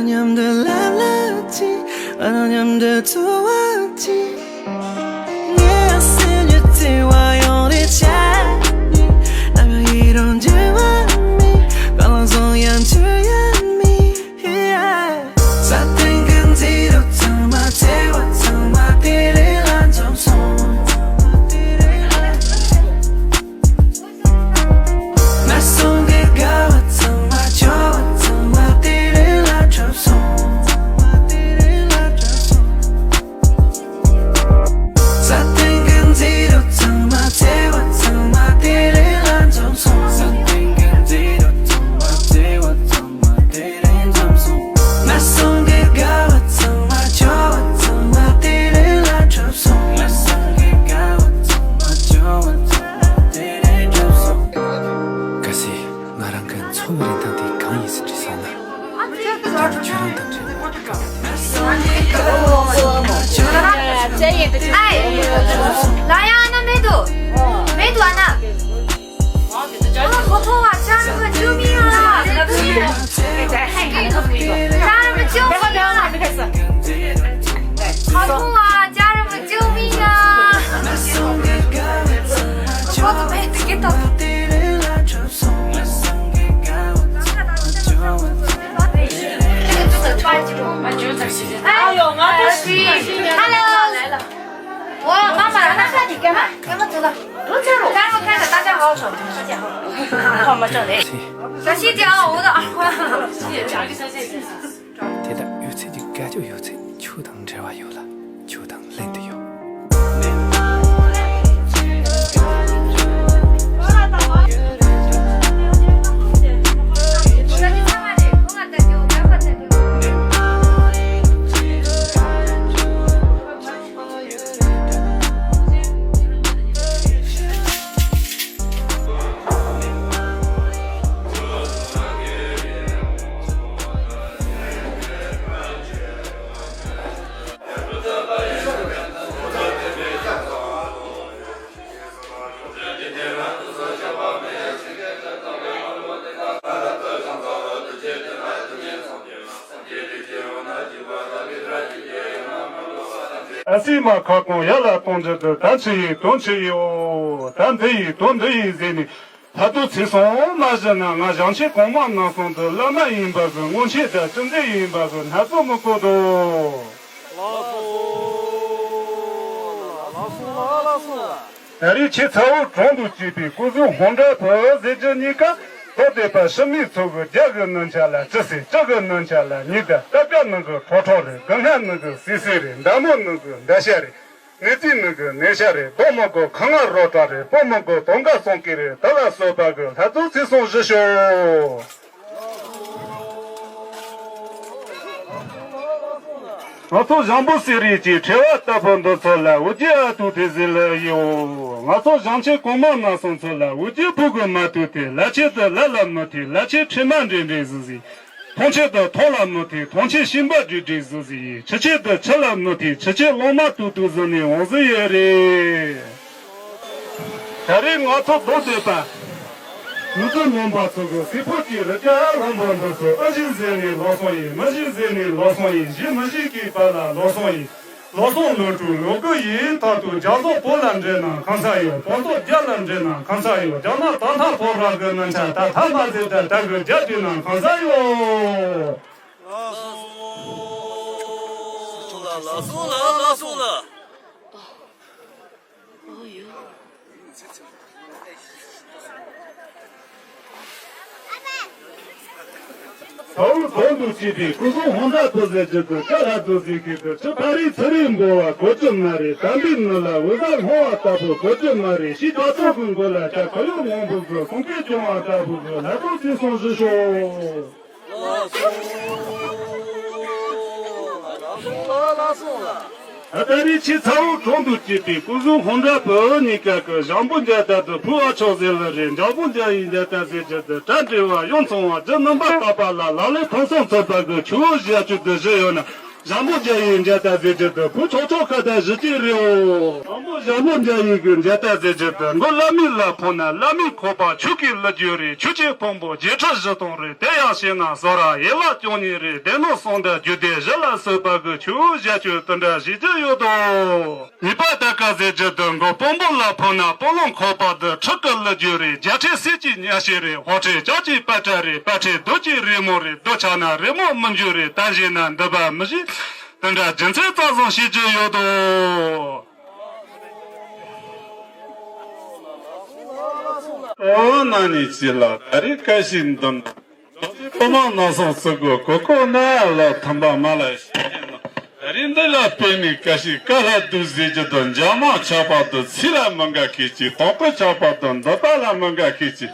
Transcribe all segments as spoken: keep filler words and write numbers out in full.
མཉམ་དུ་ལབ་ལབ་ཅིག་ང་དང་མཉམ་དུ་ཐུག་པ་ཅིག་ངའི་སེམས་ཀྱི་བརྩེ་བ་ཡོངས་རྫོགས་ཆ་ནས་ནམ་ཡང་ཡིད་དུ་འགྱུར་བ་མེད། གང་ལ་སོང་ཡང་འགྱུར་ཡ་མེད། ས་སྟེང་གི་མཛེས་སྡུག་ཚང་མ་བརྩེ་བ་ཚང་མ་དེ་རིང་ལ་འཛོམས་སོང་། ངན་སོང་གི་དགའ་བ་ཚང་མ་སྐྱོ་བ་ཚང་མ་དེ་རིང་ལ་གྲུབ་སོང་། ས་སྟེང་གི་མཛེས་སྡུག་ཚང་མ་བརྩེ་བ་ཚང་མ་དེ་རིང་ལ་འཛོམས་སོང་། ས་སྟེང་གི་མཛེས་སྡུག་ཚང་མ་བརྩེ་བ་ཚང་མ་དེ་རིང་འཛོམས་སོང་། ངན་སོང་གི་དགའ་བ་ཚང་མ་སྐྱོ་བ་ཚང་མ་དེ་རིང་ལ་གྲུབ་སོང་། ངན་སོང་གི་དགའ་བ་ཚང་མ་སྐྱོ་བ་ཚང་མ་དེ་རིང་གྲུབ་སོང་། གལ་སྲིད་ང་རང་གི་འཚོ་བའི་རིན་ཐང་དེ་གང་ཡིན་ཟེར་དྲིས་སོང་ན། ད་ཁྱོད་རང་དང་འབྲེལ་བ་དེ་གང་ཡིན། ལ་ཡ་ཨ་ན་མེད་དུ། མེད་དུ་ཨ་ན། ཨ་ཁོ་ཐོ་བ་ཅང་རུ་ཅུ་མི་ཡ། ཅང་རུ་ཅུ་མི་ཡ། ཁོ་ཐོ་བ་ཅང་རུ་ཅུ་མི་ཡ། ཁོ་ཐོ་བ་ཏི་ཀེ་ཏོ། Hello. 我妈妈，那啥，你干嘛？干嘛走了？都走了。干嘛看着大家好好。大家好。我们这里。小西姐，我的耳环。 དེ་དག་ཡོད་ཚད་ཀྱི་དགའ་སྐྱོ་ཡོད་ཚད་ཆོས་དང་འབྲེལ་བ་ཡོད་ལ་ཆོས་དང་ལྷན་དུ་ཡོད། ཨ་སི་མ་ཁ་སྐོང་ཡར་ལ་གཏོང་རྒྱུ་དུ་ད་འཆི་ཡིན་དོན་འཆི་ཡིའོ། ད་འདི་ཡིན་དོན་འདི་ཡིན་ཟེར་ནས། ལྷ་དོ་ཚེ་སྲོང་མ་བཞི་ན་ང་ཞང་ཆེན་གོང་མ་ནང་སོང་དུ་བླ་མ་ཡིན་པ་གི་སྔོན་ཆད་དང་ཅི་འདྲ་ཡིན་པ་གི་སྣ་ཚོགས་མི་གོ་དོ། ལགས་སོ། ལགས་སོ། ལགས་སོ། ད་རེས་ཁྱེད་ཚ་བོ་གྲོང་དུ་སྐྱེས་པའི་སྐུ་གཟུགས་ཧོན་འདྲ་བུ་ཟེར་རྒྱུ་གཉིས་ཀ་ཐོག་བསྡད་པ་ཕྱི་མིའི་ཚོ་གི་རྒྱ་གི་ནུན་ཆ་ལ་ཅི་ཟེར་ཅི་གི་ནུན་ཆ་ལ་ཉི་ཟླ་སྟབས་ཀ་ནང་གི་ཁྲོ་ཁྲོ་རེད། དགུན་སྔ་ནང་གི་སི་སི་རེད། མདའ་མོ་ནང་གི་མདའ་ཤ་རེད། ནས་ཙི་ནི་གི་ནས་ཤ་རེད། དོ་མོ་གོ་ཁ་ང་རོ་ཏྲ་རེད། པོ་མོ་གོ་དོང་ག་སོང་ཀི་རེད། ད་ལ་སོ་པ་གི་ལྷ་ཚོ་ཚེ་སྲོང་བཞི་ཤོག་ང་ཚོ་ཞང་པོ་སེ་རི་གྱི་ཁྲེ་བ་ལྟ་བུ་འདི་ཚོ་ལ་འུ་ཅི་ཨ་ཏུ་དེ་ཟེར་ལ་ཡོ། ང་ཚོ་ཞང་ཆེན་གོང་མ་ན་སོང་ཚོ་ལ་འུ་ཅི་ཕུ་གི་མ་ཏུ་དེ་ལ་ཆེ་དུ་ལ་ལ་མི་དེ་ལ་ཆེ་ཁྲི་མ་འདྲེ་འདྲེ་ཟི་ཟི། མཐོང་ཆེད་དུ་མཐོང་ལ་མི་ཐེ། མཐོང་ཆེད་ཤིང་པ་འདྲེ་འདྲེ་བཟོ་ཟི་ཡི། ཆུ་ཆེད་དུ་ཆུ་ལ་མི་ཐེ། ཆུ་ཆེད་གླང་མ་ཏུ་ཏུ་བཟོ་ནས་འོང་ཟི་ཡོད་རེད། ད་རེས་ང་ཚོ་རྡོ་བཟོས་པ། མི་ཚོ་ནོམ་པ་ཚོ་གི་སྲིད་པོ་གི་རི་ཀ་ལམ་བ་འདི་ཚོ་ཨ་ཞིག་ཟེར་ནས་ལོ་སོང་ཡིན། མི་ཞིག་ཟེར་ནས་ལོ་སོང་ཡིན། གཞི་མི་ཞིག་གི་བར་ལ་ལོ་སོང་ཡིན། ལོ་སོང་ལོ་དྲུག་ལོ་དགུ་ཡིན། ཐག་ཏུ་རྒྱ་མཚོ་བོད་ལ་འདྲེན་ན་གང་ས་ཡོད། བོད་མཚོ་རྒྱ་ལ་འདྲེན་ན་གང་ས་ཡོད། རྒྱ་ནག་ད་ཐག་ཕོ་ར་གི་ནང་ཆ་ད་ཐ་མ་ཟེར་ད་ད་གི་རྒྱ་དུས་ན་གང་ས་ཡོད། ལགས་སོ་ལགས་སོ་ལགས་སོ་ལགས། ཟའུ་དོན་དུ་བྱེད་པའི་སྐུ་གཟུགས་ཧོན་ཟ་ཐོ་ཟེར་གྱི་དུ་ཀ་ལ་དུ་ཟེར་གྱི་དུ་ཆུ་ཕ་རི་ཚུ་རི་འགོ་བ་གོ་ཅུ་མ་རེད། དམ་པའི་ནི་ལ་འུ་ཟ་ལྷོང་བ་ལྟ་བུ་གོ་ཅུ་མ་རེད། ཤི་ད་ཐོ་གི་འགོ་ལ་ཀྱ་ཁ་ཡོ་ངོ་བུ་གི་ཁོང་ཁེ་ཅུང་བ་ལྟ་བུ་གི་ལྷ་ཐོ་ཚེ་སོང་བཞི་ཤོག་ཨ་ད་རེས་ཁྱེད་ཚ་བོ་གྲོང་དུ་སྐྱེས་པའི་སྐུ་གཟུགས་ཧོན་འདྲ་བུ་གཉིས་ཀ་གི་ཞང་པོ་འཇའ་ལྟར་དུ་ཕུ་བ་ཆོག་ཟེར་ལ་རེད། འཇའ་པོ་འཇའ་ཡི་འཇའ་ལྟར་ཟེར་རྒྱུ་དུ་གྲ་འབྲེལ་བ་ཡོང་ཚོང་བ་རྒྱུ་རྣམ་པ་དག་པ་ལ་ལ་ལས་ཕུན་སུམ་ཚོགས་པ་གི་ཆུ་བོ་བཞི་བཅུ་དུ་བཞི་ཡོད་ན། ཞང་པོ་འཇའ་ཡི་མཇལ་དར་ཟེར་རྒྱུ་དེ་བུ་ཆོག་ཆོག་ཁ་དར་བཞི་སྐྱེས་རེད་འོ། ཞང་པོ་ཞང་པོ་འཇའ་ཡི་གི་མཇལ་དར་ཟེར་རྒྱུ་དེ་མགོ་བླ་མའི་བླ་ཕོག་ན་བླ་མའི་ཁོག་པ་ཆུ་གིས་བླུག་རྒྱུ་རེད། ཆུ་སྐྱེས་ཕུང་པོ་བརྒྱད་ཁྲི་བཞི་སྟོང་རེད། དེ་ཡང་བཤད་ན་བཟོ་ར་ཡན་ལག་བཅུ་གཉིས་རེད། སྡེ་སྣོད་གསུམ་དང་རྒྱུད་སྡེ་བཞི་ལ་སོགས་པ་གི་ཆུ་བོ་བཞི་ཆུ་དེ་འདྲ་ཞིག་ཅི་ཡོད་དོ། ཡིད་པ་དར་དཀར་ཟེར་རྒྱུ་དེ་མགོ་དཔོན་པོ་ལ་ཕོག་ན་དཔོན་སློབ་ཁོག་པ་དེ་ཁྲི་གི་བླུག་རྒྱུ་རེད། རྒྱལ་ཕྲན་གསེར་གྱི་གཉའ་ཤིང་རེད། ཕོ་ཁྲི་ལྕགས་ཀྱི་པད་ཕྲ་རེད། པད་ཕྲན་རྡོ་གཅིག་རི་མོ་རེད། རྡོ་ཆག་ན་རི་མོ་མི་འགྱུར་རེད། ད་བཞིན་ན་འདི་པ་མི་ཤེས། དེ་འདྲ་རྒྱུ་མཚན་རྩ་བཟང་ཤེས་ཀྱི་ཡོད་དོ། ཨོ་ན་ནི་ཅི་ལ་ད་རེས་ཀ་ཤི་འདོན། ཁོ་མ་ན་སོང་ཚུ་གོ་གོ་གོ་ན་ལ་ཐམ་པ་མ་ལ་ཤི་ན། ད་རིང་འདི་ལ་དཔེ་ནི་ཀ་ཤི་ཀ་ལྷ་བདུད་ཟེར་རྒྱུ་དང་འཇམ་མ་ཆགས་པ་དང་ཚིག་ལ་མི་འགའ་ཁེ་ཅི། དོག་པ་ཆགས་པ་དང་འདོད་པ་ལ་མི་འགའ་ཁེ་ཅི།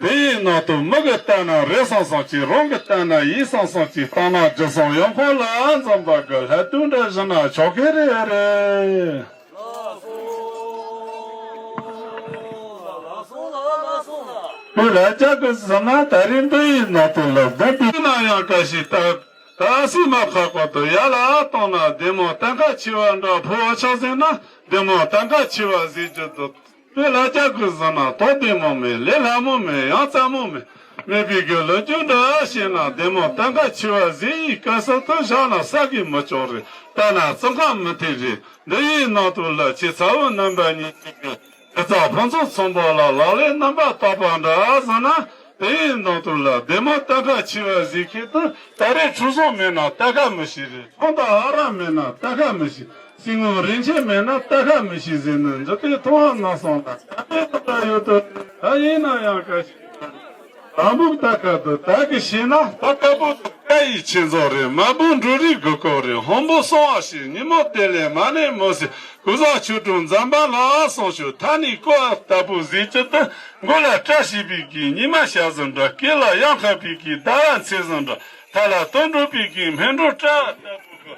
དེ་ཡི་ནང་དུ་མི་གི་ལྟ་ན་རེ་སང་སང་ཅི། རང་གི་ལྟ་ན་ཡིད་སང་སང་ཅི། ལྟ་ན་རྒྱུ་སང་ཡོང་ཁོ་ལ་འཛོམས་པ་གི་ལྷ་བདུད་འདྲ་བཞིན་ན་ཆོག་གི་རེད་རེད། བོད་ལ་ལྕགས་ཀྱི་ཟིན་ན་ད་རིང་འདི་ཡི་ནང་དུ་ལ་བདག་པའི་ན་ཡང་བཀའ་ཞིག་བཏབ། ད་སྲིད་མ་ཁག་པ་དུ་ཡ་ལ་གཏོང་ན་བདེ་མོ་ལྟ་མཁན་ཆེ་བ་འདྲ། ཕོ་བ་ཆགས་ཟིན་ན་བདེ་མོ་ལྟ་མཁན་ཆེ་བ་ཟེར་རྒྱུ་དུ། བོད་ལ་ལྕགས་ཀྱི་ཟིན་ན་དོ་བདེ་མོ་མེད། ལས་སླ་མོ་མེད། ཡང་རྩ་མོ་མེད། མེད་པའི་གི་ལོ་རྒྱུས་འདྲ་བཤད་ན་བདེ་མོ་ལྟ་མཁན་ཆེ་བ་ཟེར་ཡི་བཀའ་ས་དུ་བཞག་ན་ས་གི་མི་ཆོག་རེད། ལྟ་ན་རྩི་མཁན་མི་ཐེག་རེད། འདི་ཡི་ནང་དུ་ལ་ཁྱེད་ཚ་བོ་རྣམ་པ་གཉིས་ཀྱི་དེ་ཚ་ཕུན་ཚོགས་ཚོང་པ་ལ་ལག་ལེན་རྣམ་པར་དག་པ་འདྲ་ཟེར་ན། དེ་ཡི་ནང་དུ་ལ་བདེ་མོ་ལྟ་མཁན་ཆེ་བ་ཟེར་མཁན་དུ་ད་རེས་ཁྲུས་གསོལ་མེད་ན་ལྟ་མཁན་མི་ཤེས་རེད། ཁོང་དང་ཨ་རག་མེད་ན་ལྟ་མཁན་མི་ཤེས། སྲིན་མོ་རིན་ཆེན་མེད་ན་ལྟ་མཁན་མི་ཤེས་ཟེར་ནས་འཇུ་དེ་མཐོང་བ་ན་སོང་ལ་ལྟ་མཁན་དུ་ལ་ཡོད་དོ། ད་ཡིན་ན་ཡང་བཀའ་ཤིག་དང་པོ་ལྟ་མཁན་དུ་ད་གི་ཤེས་ན་ད་ལྟ་བུ་དུ་བཀའ་ཡི་ཆེད་རྫོགས་རེད། མ་བུ་འབྲུ་རིགས་དགུ་སྐོར་རེད། ཧོང་པོ་གསང་བ་ཞིག་ཉིན་མོ་དེ་ལས་མ་ནས་མོ་ཟེར། ཀུ་ཟག་ཆོས་དྲུག་འཛམ་བག་ལ་སོང་ཞུ། ཐ་ནི་ཀོ་ཨ་ལྟ་བུ་ཟེར་གྱི་དུ། མགོ་ལ་སྐྲ་ཞིག་པའི་གི་ཉི་མ་ཞག་བཟང་འདྲ། སྐེ་ལ་གཡང་ཁ་པའི་གི་ཟླ་བ་མཚན་བཟང་འདྲ། ཐ་ལ་སྟོན་འགྲོ་པའི་གི་སྨན་འགྲོ་སྐྲ་ལྟ་བུ་གི།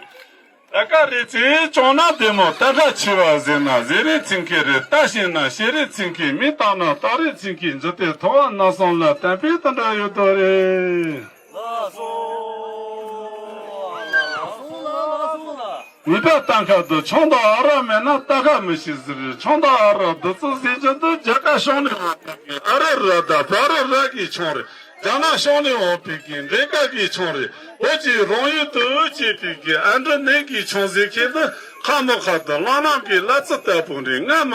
ད་ཀ་རེ་ཚེ་བྱུང་ན་བདེ་མོ་ལྟ་མཁན་ཆེ་བ་ཟེར་ན་ཟེར་རེ་ཚིག་མཁན་རེ། ལྟ་ཤེས་ན་ཤེས་རེ་ཚིག་མཁན། མི་བཏང་ན་བཏང་རེ་ཚིག་མཁན། འཇུ་དེ་མཐོང་བ་ན་སོང་ལ་བསྟན་པའི་དོན་འདྲ་ཡོད་དོ་རེད། ལགས་སོ། ལགས་སོ་ལགས་སོ་ལགས། ངེས་པར་ལྟ་མཁན་དུ་ཆང་དང་ཨ་རག་མེད་ན་ལྟ་མཁན་མི་ཤེས་ཟེར། ཆང་དང་ཨ་རག་བདུད་རྩི་ཟེར་རྒྱུ་དུ་རྒྱ་གར་ཤང་ནས་འོང་བའི་ཨ་རི་ར་དང་བ་རི་ར་གི་ཆང་རེད། རྒྱ་ནག་ཤང་ནས་འོང་བའི་གི་འདྲེ་དཀར་གི་ཆང་རེད། བོད་ཀྱི་རང་ཡུལ་དུ་སྐྱེས་པའི་གི་ཨ་འབྲུ་ནས་གི་ཆང་ཟེར་མཁན་དུ་ཁ་མོ་ཁ་དུ་གླང་ནག་གི་གླ་རྩི་ལྟ་བུ་རེད། སྔ་མ་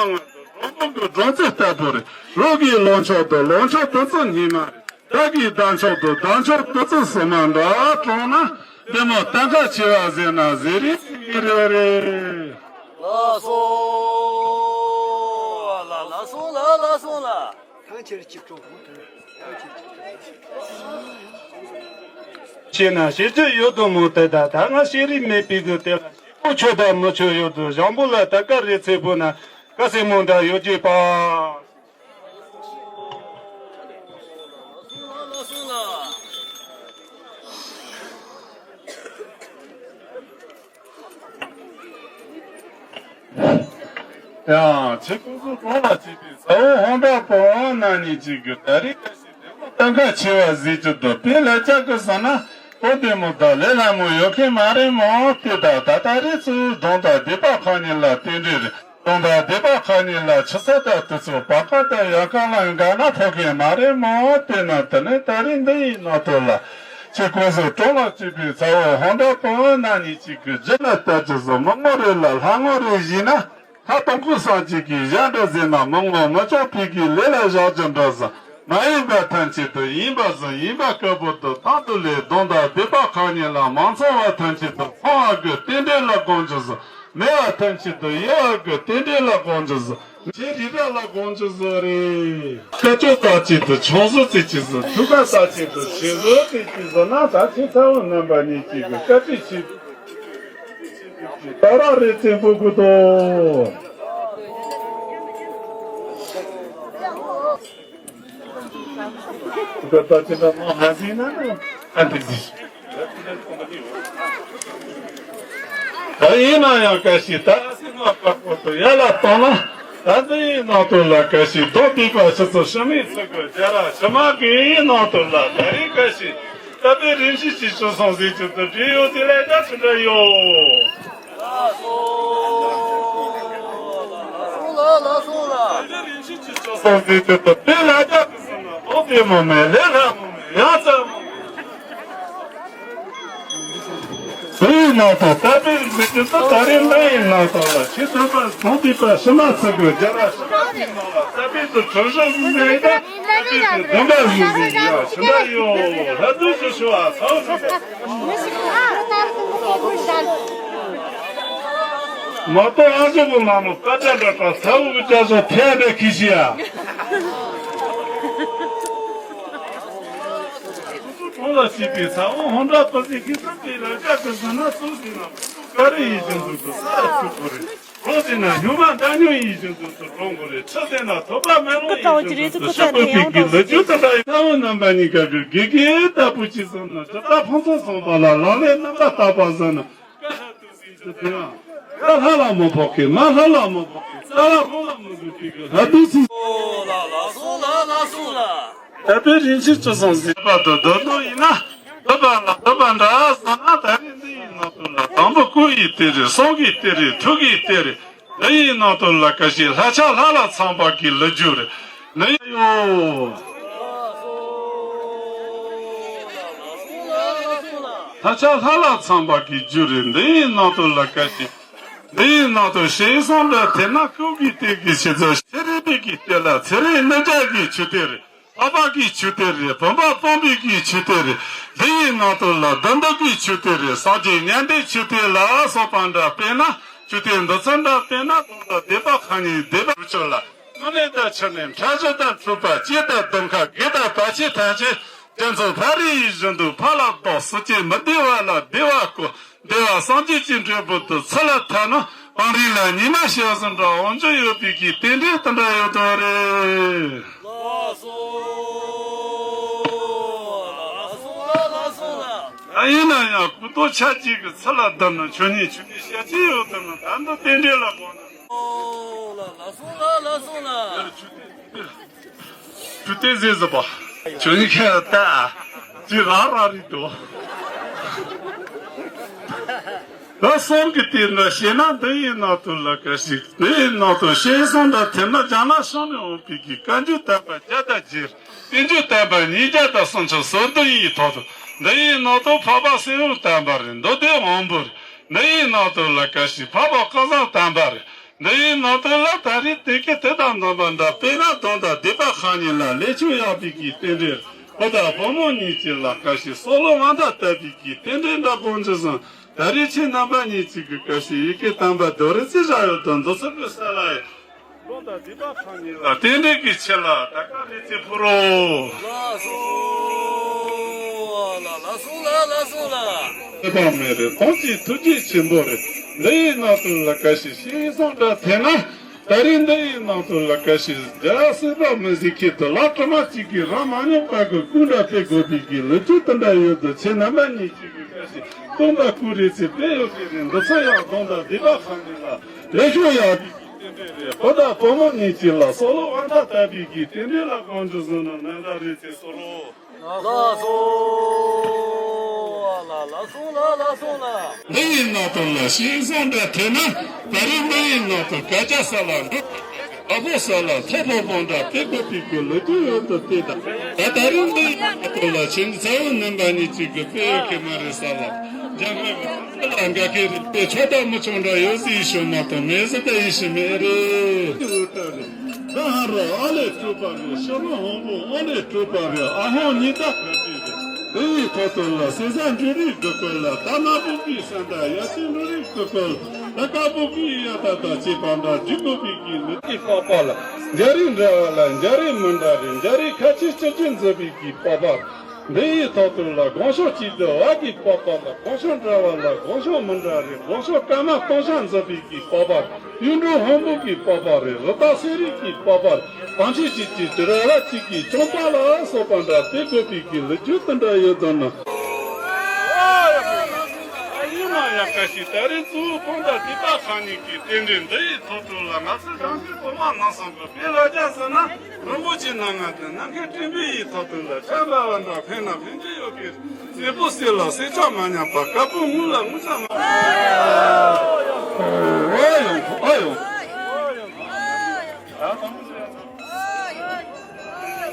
སྔ་དུ་འབྲོང་བུ་གི་འབྲོང་རྩི་ལྟ་བུ་རེད། རོགས་ཀྱི་ལོ་མཆོག་དུ་ལོ་མཆོག་བདུད་རྩི་ཉི་མ་རེད། བདག་གིས་བདག་མཆོག་ཏུ་བདག་མཆོག་བདུད་རྩི་སོ་མ་འདྲ་གྲོང་ན། བདེ་མོ་ལྟ་མཁན་ཆེ་བ་ཟེར་ན་ཟེར་རེ་ཟེར་གྱི་རེད་རེད། ལགས་སོ། ལགས་ལགས་སོ་ལགས་ལགས་སོ་ལགས། ཐང་ཆེར་གཅིག་གྲོགས་ཐང་ཆེར་གཅིག་གྲོགས། ཤེས་ན་ཤེས་རྒྱུ་ཡོད་དོ་མོ་དེ་ད་ད་ང་ཤེས་རིག་མེད་པའི་གི་དེ་ལ་ཤེས་པོ་ཆོད་ད་མི་ཆོད་ཡོད་དོ། ཞང་པོ་ལ་ད་ཀ་རེ་ཚེ་པོ་ན་ཀ་སེ་མོ་འདྲ་ཡོད་ཀྱི་པ། ཡང་ཆེ་ཀུན་སུ་གྲོང་ལ་བྱེད་པའི་ས་འོག་ཧོང་ཏ་པོ་ན་ནི་གཅིག་གི་ད་རེས་ཀ་ཞིག་བདེ་མོ་ལྟ་མཁན་ཆེ་བ་ཟེར་གྱི་འདུག་དཔེ་ལ་ལྕགས་ཀྱི་ཟ་ན་ཨོ་བདེ་མོ་དང་ལས་སླ་མོ་ཡོད་མཁན་མ་རེད་མོ། དེ་དག་ད་ལྟ་རེས་ཚུལ་གདོང་དང་སྡིག་པ་ཁག་གཉིས་ལ་རྟེན་འབྲེལ་རེད། གདོང་དང་སྡིག་པ་ཁག་གཉིས་ལ་ཆུ་ཚོད་དང་དུས་ཚོད་བར་སྐབས་དང་ཡལ་ག་ལ་འགག་ན་ཕོག་མཁན་མ་རེད་མོ། དེས་ན་དེ་ནས་ད་རེས་འདི་ཡི་ནང་དུ་ལ་ཆེ་ཀུན་སུ་གྲོང་ལ་བྱེད་པའི་ཚ་བོ་ཧོང་ཏ་པོ་ན་ནི་གཅིག་གི་རྒྱུ་ལ་ལྟ་ཅི་བཟོ་མི་ངོ་རེ་ལ་ལྷ་ངོ་རེ་བཞི་ན། ལྷ་སྟོང་སྐུ་སངས་རྒྱས་ཀྱི་ཞལ་འདྲ་ཟེར་ན་མི་ངོ་མི་ཆོག་པའི་གི་ལས་ལ་བཞག་རྒྱུ་འདྲ་ཟེར། མ་ཡིན་པ་ཐམས་ཅད་དུ་ཡིན་པ་ཟེར། ཡིན་པ་ལྟ་བུ་དུ་དང་དུ་ལས་གདོང་དང་སྡིག་པ་ཁག་གཉིས་ལ་མ་ཚང་བ་ཐམས་ཅད་དུ་ཚང་བ་གི་རྟེན་འབྲེལ་ལ་དགོངས་རྒྱུ་ཟེར། མེད་པ་ཐམས་ཅད་དུ་དབྱེ་བ་གི་རྟེན་འབྲེལ་ལ་དགོངས་རྒྱུ་ཟེར། ཆེ་རི་ར་ལ་དགོངས་རྒྱུ་ཟེར་རེད། སྐ་ཅོག་ལྟ་ཅི་དུ་ཆང་བཟོ་ཙི་ཅི་ཟེར། ཐུག་ཁ་ལྟ་ཅི་དུ་ཆེ་བཟོ་ཙི་ཅི་ཟེར་ན་ད་ཆེ་ཚ་བོ་རྣམ་པ་གཉིས་ཀྱིས་གི་བཀའ་དྲིན་ཆེ། ད་ར་རེ་བཙན་པོ་ཀུ་ཏོ། ད་ད་ཅི་ད་མ་ཧ་ཟིན་ན་ནི་ཨ་འདི་ཟིན། ད་ཡིན་ན་ཡང་བཀའ་ཤིས་ད་སེམས་ལ་བཀའ་པོ་ཏོ་ཡ་ལ་གཏོང་ན་ད་འདི་ཡི་ནང་དུ་ལ་བཀའ་ཤིས་རྡོ་བིས་པ་ཕྱི་ཚོ་ཤི་མི་ཚུགས་གི་རྒྱ་ར་ཕྱི་མ་གི་ཡི་ནང་དུ་ལ་ད་རེས་བཀའ་ཤིས། ད་པའི་རིན་ཆེན་གྱི་སྤྱོད་བཟང་ཟེར་གྱི་དུ་འདྲེ་ཡོད་དེ་ལས་ཀྱང་ཆུ་འདྲ་ཡོད། ལགས་སོ། ལགས་སོ། ལགས་སོ། ད་པའི་རིན་ཆེན་གྱི་སྤྱོད་བཟང་ཟེར་གྱི་དུ་དེ་ལས་ཀྱང་དུ་སོང་ན་ཐོག་དེ་མོ་མེད་ལས་ལྷ་མོ་མེད་ཡང་ཙམ་མོ་མེད། དེ་ཡི་ནང་དུ་ད་པའི་མི་དེ་ཚོ་ད་རེས་ལྷ་ཡི་ནང་དུ་ལ་ཆེ་དམ་པ་ཟུང་དུས་པ་ཕྱི་མ་ཚུ་གི་རྒྱ་ར་ཕྱི་མ་དེའི་ནང་ལ་ད་པའི་དུ་གྲུ་བཞི་བཟུང་ནས་ད་པའི་དུ་འདུན་པ་བཟུང་ནས་ཡ་ཕྱི་མ་ཡོད་ལྷ་དུ་ཞུ་ཞུ་བ་ཚ་བོ་ཞུ་བ། མ་གཏོགས་ཨ་ཞེ་གི་ནང་ནས་ཀ་ཅ་འདྲ་དང་ཚ་བོ་གི་ཅ་ཞོ་ཐལ་འདྲ་ཁི་ཤི་ཡ། གྲོང་ལ་སྐྱིད་པའི་ཚ་བོ་ཧོན་འདྲ་པ་ཟིག་གི་ཚ་པའི་ལ་ཅག་གི་ཟ་ན་སུ་ཟིག་ན་ཀ་རི་ཡི་བཞིན་དུ་དུ་ས་ཚུགས་པོ་རེད། གྲོང་ཟིན་ན་ཡུམ་མ་འདྲ་ཉུང་ཡི་བཞིན་དུ་དུ་གྲོང་གོ་རེད། ཁྲི་ཟིན་ན་ཐོབ་པ་མེ་ལོང་ཡི་བཞིན་དུ་དུ་ཤི་པོ་པིག་གི་ལ་ཅུ་ད་ལ་ཡི་ཚ་བོ་རྣམ་པ་གཉིས་ཀ་གི་དགེ་རྒན་ལྟ་བུ་ཅི་བསམ་ན་ཇི་ལྟར་ཕུན་སུམ་ཚོགས་པ་ལ་ལག་ལེན་རྣམ་པར་དག་པ་བཟང་ན། ཀ་ལྷ་ལ་མོ་ཕོག་གི་མ་ལྷ་ལ་མོ་ཕོག་གི་རྩ་ལ་ཁོང་ལ་མོ་དགོས་པའི་གི་ལྷ་དུས་སུ། ལ་ལ་སོ་ལ་ལ་སོ་ལ། ད་པའི་རིན་ཆེན་སྤྱོད་བཟང་ཟེར་བ་དུ་འདོད་དོ་ཡིན་ན། འདོད་པ་ལ་འདོད་པ་འདྲ་བསམ་ན་ད་རེས་འདི་ཡི་ནང་དུ་ལ་དང་པོ་སྐུ་ཡི་གཏེར་རེད། གསུང་གི་གཏེར་རེད། ཐུགས་ཀྱི་གཏེར་རེད། འདི་ཡི་ནང་དུ་ལ་ཀ་ཤི་ལྷ་ཆགས་ལྷ་ལ་ཚངས་པ་གི་ལུ་རྒྱུ་རེད། འདི་ཡི་ཡོ། ལྷ་ཆགས་ལྷ་ལ་ཚངས་པ་གི་རྒྱུ་རེད། འདི་ཡི་ནང་དུ་ལ་ཀ་ཤི། འདི་ཡི་ནང་དུ་ཞེས་སོང་འདྲ་ཐེ་ན་སྐུ་གི་གཏེར་གྱི་ཆེ་ཚོ་ཚེ་རིང་པའི་གི་གཏེར་ལ་ཚེ་རིང་གནོད་བྱེད་ཀྱི་ཆུ་གཏེར་རེད། འཕགས་པ་གི་ཆུ་གཏེར་རེད། བུམ་པ་སྤངས་པའི་གི་ཆུ་གཏེར་རེད། འདི་ཡི་ནང་དུ་ལ་བདུད་འདུལ་གྱི་ཆུ་གཏེར་རེད། སངས་རྒྱས་མྱང་འདས་ཆུ་གཏེར་ལ་སོགས་པ་འདྲ་དཔེར་ན་ཆུ་གཏེར་འདི་ཚོ་འདྲ་དཔེར་ན་དོན་དུ་སྡེ་པ་ཁག་གཉིས་སྡེ་པ་རུ་ཆོད་ལ། དངོས་གནས་དང་ཕྱི་ནས་ཕྲ་ཞོ་དང་འཁྲུག་པ་སྐྱེས་དང་གདོང་ཁ་དགེ་དང་བར་ཆད་ཐམས་ཅད་རྒྱ་མཚོ་ཕ་རི་ཡི་བཞིན་དུ་ཕར་ལ་ལྡོག་སྲིད་ཀྱི་མི་བདེ་བ་ལ་བདེ་བ་བསྐོ། བདེ་བ་སངས་རྒྱས་ཀྱི་འབྲས་བུ་དུ་ཚུར་ལ་ཐར་ན་བང་རིམ་ལ་ཉི་མ་ཤར་ཟིན་འདྲ་འོང་རྒྱུ་ཡོད་པའི་གི་རྟེན་འབྲེལ་དུ་འདྲ་ཡོད་དོ་རེད། ལགས་སོ། ལགས་སོ་ལགས་སོ་ལགས། ཡིན་ན་ཡང་སྐུ་ཐོག་ཆ་གཅིག་གི་ཚུར་ལ་བསྡམས་ན་ཆོས་ཉིད་ཆོས་ཉིད་ཤ་གཅིག་ཡོད་དོ་ན་ད་འདི་རྟེན་འབྲེལ་ལ་དགོངས་ན། ལགས་སོ་ལགས་སོ་ལགས། ཆུ་གཏེར་ཟེར་ཟེར་བ། ཆུ་གཏེར་ཟེར་ཟེར་བ། ཅི་རང་རང་རེད་དོ། ད་གསུང་གི་དེ་འདྲ་བཤད་ན་འདི་ཡི་ནང་དུ་ལ་ག་ཞིག་འདི་ཡི་ནང་དུ་ཤེས་སོང་འདྲ་ཐེབས་ན་རྒྱ་ནག་གཞུང་ནས་འོངས་པའི་གི་བཀའ་འགྱུར་དམ་པ་བརྒྱ་དང་བརྒྱད། བསྟན་འགྱུར་དམ་པ་ཉིས་བརྒྱ་དང་སུམ་ཅུ་སོ་བདུན་ཡི་ཐོག་ཏུ་འདི་ཡི་ནང་དུ་འཕགས་པ་སེའུ་དམ་པ་རེད། མདོ་སྡེ་དབང་པོ་རེད། འདི་ཡི་ནང་དུ་ལ་ག་ཞིག་འཕགས་པ་ཀུན་བཟང་དམ་པ་རེད། འདི་ཡི་ནང་དུ་ལ་ད་རེས་དེ་སྐད་དེ་དང་འདོན་པ་འདྲ་དཔེར་ན་དོན་དང་སྡེ་པ་ཁག་གཉིས་ལ་ལས་ཆོས་ཡག་པའི་གི་རྟེན་འབྲེལ་བུ་དང་བུ་མོ་གཉིས་ཀྱི་ལ་ཀ་ཤི་སྲོག་ལོ་དབང་ཐང་དད་པའི་གི་རྟེན་འབྲེལ་འདྲ་དགོངས་རྒྱུ་བཟང་། ད་རེས་ཁྱེད་རྣམ་པ་གཉིས་ཀྱི་གི་ཀ་ཤི་ཡི་གེ་དམ་པ་རྡོ་རི་རྩེ་བཞག་ཡོད་དོ་འདི་ཚོ་གི་ས་ལ་ཡི་དོན་དང་སྡེ་པ་ཁག་གཉིས་ལ་རྟེན་འབྲེལ་གྱི་ཆེད་ལ་ད་ག་རེ་ཚེ་ཕུལ་རོ། ལགས་སོ། ལགས་སོ་ལགས་སོ་ལགས། ཚེ་དཔག་མེད་རེད། ཁོང་གི་ཐུགས་རྗེ་ཆེན་པོ་རེད། འདི་ཡི་ནང་དུ་ལ་ཀ་ཤི་ཤེས་སོང་འདྲ་ཐེ་ན། ད་རེས་འདི་ཡི་ནང་དུ་ལ་ཀ་ཤི་རྒྱ་སྲིད་པ་མི་ཟིག་ཁྱེད་དུ་ལག་དྲི་མ་གཅིག་གིས་རང་མ་ཉོག་པ་གི་ཀུན་འདྲ་དེ་དགོས་པའི་གི་ལུ་ཅུ་དུ་འདྲ་ཡོད་དུ་ཆེ་རྣམ་པ་གཉིས་གཅིག་གི་ཀ་ཤི་སྟོན་པ་ཀུ་རེ་ཚེ་དཔེ་ཡོད་གི་རེད། འདི་ཚོ་ཡང་དོན་དང་སྡེ་པ་ཁག་གཉིས་ལ་ལས་ཤོག་ཡག་པའི་གི་རྟེན་འབྲེལ་རེད། བུ་དང་བུ་མོ་གཉིས་ཀྱི་ལ་སྲོག་ལོ་དབང་ཐང་དད་པའི་གི་རྟེན་འབྲེལ་ལ་དགོངས་རྒྱུ་བཟང་ན་ནན་ད་རེ་ཚེ་སོ་རོ། ལགས་སོ། ལགས་སོ་ལགས་སོ་ལགས། འདི་ཡི་ནང་དུ་ལ་ཤེས་སོང་འདྲ་ཐེ་ན། ད་རེས་འདི་ཡི་ནང་དུ་སྐད་ཆ་ས་ལ་འགྲོ། ཨ་ཕོ་ས་ལ་ཐོ་ཕོ་ཕོ་འདྲ་དེ་དགོས་པའི་གི་ལུ་རྒྱུ་ཡོད་དུ་དེ་དང་། ད་ད་རེས་འདི་ཡི་ནང་དུ་ལ་ཁྱེད་ཚ་བོ་རྣམ་པ་གཉིས་ཀྱི་གི་དཔེ་ཡོད་གི་མ་རེད་ས་ལ། རྒྱ་སྨད་གི་ས་ལ་འགའ་ཁེ་རེད་དེ་ཆོ་ད་མི་ཆུང་འདྲ་ཡོད་ཟིག་ཤོད་མ་གཏོགས་མེད་ཟིག་ད་ཡིད་ཤི་མེད་རེད། ད་ཧ་རོ་ཨ་ལས་གྲུབ་པ་རེད། ཤི་རོ་ཧོང་པོ་ཨོ་ལས་གྲུབ་པ་རེད། ཨ་ཧོང་ཉི་ཟླ་ག་དུས་རེད། དེ་ཡི་ཐོག་ཏུ་ལ་སེ་ས་འབྲུ་རིགས་དགུ་སྐོར་ལ་ད་མ་བུ་གི་ས་འདྲ་ཡ་ཆེ་འབྲུ་རིགས་དགུ་སྐོར་ད་ཀ་བུ་གི་ཡ་ད་ད་ཅེ་པ་འདྲ་འཇུ་དགོས་པའི་གི་ལུ་གི་པགས་པ་ལ་འཇའ་རིས་འདྲ་བ་ལ་འཇའ་རིས་མི་འདྲ་རེད། འཇའ་རིས་ཁ་ཆེ་སྤྱི་རྒྱུ་འཛིན་པའི་གི་པགས་པ། འདི་ཡི་ཐོག་ཏུ་ལ་སྒོང་ཤོག་གཅིག་ཏུ་བ་གི་པགས་པ་ལ་སྒོང་ཤོག་འདྲ་བ་ལ་སྒོང་ཤོག་མི་འདྲ་རེད། སྒོང་ཤོག་སྐར་མ་སྟོང་ཤ་འཛིན་པའི་གི་པགས་པ། གཡུ་འབྲུག་ཧོང་པོ་གི་པགས་པ་རེད། རི་དྭགས་གསེར་རིས་ཀྱི་པགས་པ་རེད། གང་ཆེ་གཅིག་གི་དྲི་ར་བ་གཅིག་གི་ཅོང་པ་ལ་སོགས་པ་འདྲ་དེ་དགོས་པའི་གི་ལུ་རྒྱུ་དེ་འདྲ་ཡོད་དོ་ན། ཡིན་ན་ཡང་ བཀྲ་ཤིས་ད་རེས་གཙོ་བོ་སྤོམ་མདའ་སྡིག་པ་ཁ་ཉིན་གྱི་རྟེན་འབྲེལ་འདི་ཡི་ཐོག་ཏུ་ལ། ང་ཚོ་རང་གི་གོང་མ་ནང་སོང་གི་དཔེ་ལ་རྒྱ་ཟེར་ན། རིན་པོ་ཆེ་སྣ་ལྔ་དང་སྣ་ཁའི་སྤྲིན་པའི་ཡི་ཐོག་ཏུ་ལ། ཆར་འབབ་པ་འདྲ་ཕན་ན་ཕན་གྱི་ཡོད་ཀྱི། སྲས་པོ་སྲས་ལ་སྲས་ཆག་མ་ཉམས་པ། དཀར་པོ་དངུལ་ལ་དངུལ་ཆག་མ། ཨོ་ཡོང་ཁོ་ཨོ་ཡོང་།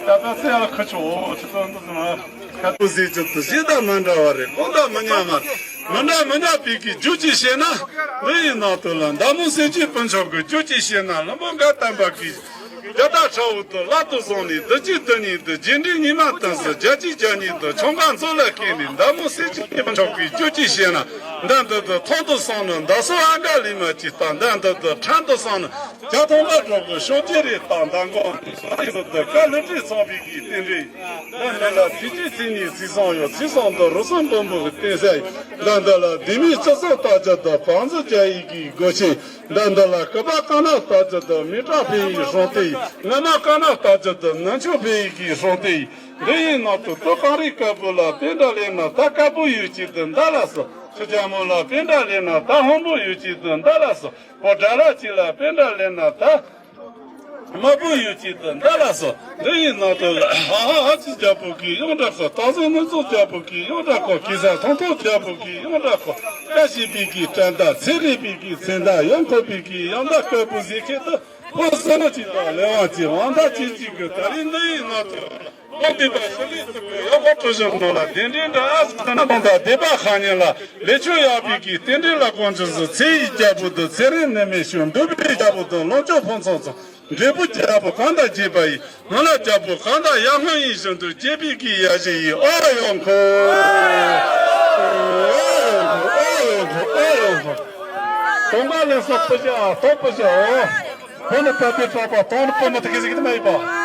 ད་ད་སེ་ཡ་ཁ་ཆོ་ཆི་ཙང་འདུག་ཟེར་ན། ཁ་ཐུག་ཟེར་རྒྱུ་དུ་གཞན་དང་མི་འདྲ་བ་རེད། གོང་དང་མི་མཉམ་པ། མི་འདྲ་མི་མཉམ་པའི་གི་རྒྱུ་ཅིག་བཤད་ན། འདི་ཡི་ནང་དུ་ལ་མདའ་མོ་གསེར་གྱི་སྤུན་མཆོག་གི་རྒྱུ་ཅིག་བཤད་ན། ལྷུན་པོ་མགར་བསྟན་པ་གི་རྒྱ་སྟག་ཁྲ་བོ་དུ་བླ་དུ་བཟུང་ནས། བདུད་ཀྱི་བདུད་ཉིད་དུ་རྗེས་འདྲིས་ཉི་མ་དུ་ཟེར། རྒྱ་ཀྱི་རྒྱ་ཉིད་དུ་ཆོམ་གང་མཚོ་ལ་སྐྱེས་ནས། མདའ་མོ་གསེར་གྱི་སྤུན་མཆོག་གི་རྒྱུ་ཅིག་བཤད་ན། མདའ་འདི་དུ་ཐོག་ཏུ་སོང་ན་མདའ་སོ་ཨ་འགའ་ལི་མ་ཅིག་དང་། མདའ་འདི་དུ་ཕྲན་དུ་སོང་ན། བྱ་ཐོང་པ་གྲོགས་ཀྱི་ཤོག་ཅེ་རེ་དང་མདང་དགོང་ནས་ཤོག་ཅེ་སུ་དུ་བཀའ་སློབ་ཁྲིད་ཚོགས་པའི་གི་རྟེན་འབྲེལ། ལ་ལ་ལ་དུས་ཀྱི་ཚིག་ནི་ཚིག་སོང་ཡོད། ཚིག་སོང་དུ་རུ་སོང་འབུམ་པོ་གི་བསྟན་ས་ཡིན། ལ་འདི་ལ་དེ་མིན་སྤྱི་ཚོགས་ལྟ་རྒྱུ་དུ་བང་མཛོད་རྒྱ་ཡིག་གི་སྒོ་ཆེན། ལ་འདི་ལ་སྐུ་པ་ཀ་ན་ལྟ་རྒྱུ་དུ་མི་དྲག་ཕེ་ཡི་སྲོང་ལྟེ་ཡིན། ང་མ་ཀ་ན་ལྟ་རྒྱུ་དུ་ནུ་མཆོད་ཕེ་ཡི་གི་སྲོང་ལྟེ་ཡིན། འདི་ཡི་ནང་དུ་དུ་གངས་རི་དཀར་པོ་ལ་པེ་འདྲ་ལེན་ན་ད་དཀར་པོ་ཡོད་ཀྱི་དུ་འདའ་ལ་སོ། ཆུ་རྒྱ་མོ་ལ་པེ་འདྲ་ལེན་ན་ད་ཧོན་པོ་ཡོད་ཀྱི་དུ་འདའ་ལ་སོ། བོད་དགྲ་ལ་གཅིག་ལ་པེ་འདྲ་ལེན་ན་ད་དམར་པོ་ཡོད་ཀྱི་དུ་འདའ་ལ་སོ། འདི་ཡི་ནང་དུ་ཧ་ཧ་ཧ་ཅི་རྒྱ་པོ་གི་ཡོང་འདྲ་ཁོ། སྟག་ཟོ་ནུ་ཟོ་རྒྱ་པོ་གི་ཡོང་འདྲ་ཁོ། གེ་སར་ཐོང་ཐོང་རྒྱ་པོ་གི་ཡོང་འདྲ་ཁོ། བཀྲ་ཤིས་པའི་གི་བཀྲ་མདའ། ཚེ་རིང་པའི་གི་ཚེ་མདའ། ཡོང་ཁོ་པའི་གི་ཡོང་མདའ་དཀར་པོ་ཟེར་ཁྱེད་དུ། ཕོ་བསོད་ནམས་ཅིག་དང་ལས་དབང་ཅིག་དབང་ཐང་ཅིག་ཅིག་གི་ད་རིང་འདི་ཡི་ནང་དུ། ལོ་འདི་པ་ཤི་ལི་ཚུགས་པའི་གཡོག་པོ་གྲུ་བཞི་ནང་ལ་གདན་འདྲེན་འདྲ་ཨ་ཟུ་ན་དང་དང་སྡེ་པ་ཁ་ཉིན་ལ་ལས་ཆོད་ཡག་པའི་གི་རྟེན་འབྲེལ་ལ་དཀོན་མཆོག་གསུམ། ཚེ་ཡི་རྒྱལ་པོ་དང་ཚེ་རིང་ནད་མེད་ཤོག་འདུག་པའི་རྒྱལ་པོ་དང་ལོངས་སྤྱོད་ཕུན་ཚོགས་ཚོགས། འབྲས་བུ་རྒྱལ་པོ་གང་དང་བཅས་པ་ཡིས། སྔོན་ལ་རྒྱལ་པོ་གང་དང་ཡར་སྔོན་ཡིན་བཞིན་དུ་སྐྱེས་པའི་གི་ཡ་བཞི་ཡིས། ཨོ་ཡོང་ཁོ། ཨོ་ཡོང་ཁོ། ཨོ་ཡོང་ཁོ། ཨོ་ཡོང་ཁོ། གོང་མ་ལས་སོགས་སྤུ་ཞྭ་སྟོང་སྤུ་ཞྭ་འོ། ཁོ་ནི་ད་ལྟའི་གྲགས་པ་སྟོང་ནི་སྤུ་མི་ཐུག་གི་ཟིག་ནི་མ་ཡིན་པ།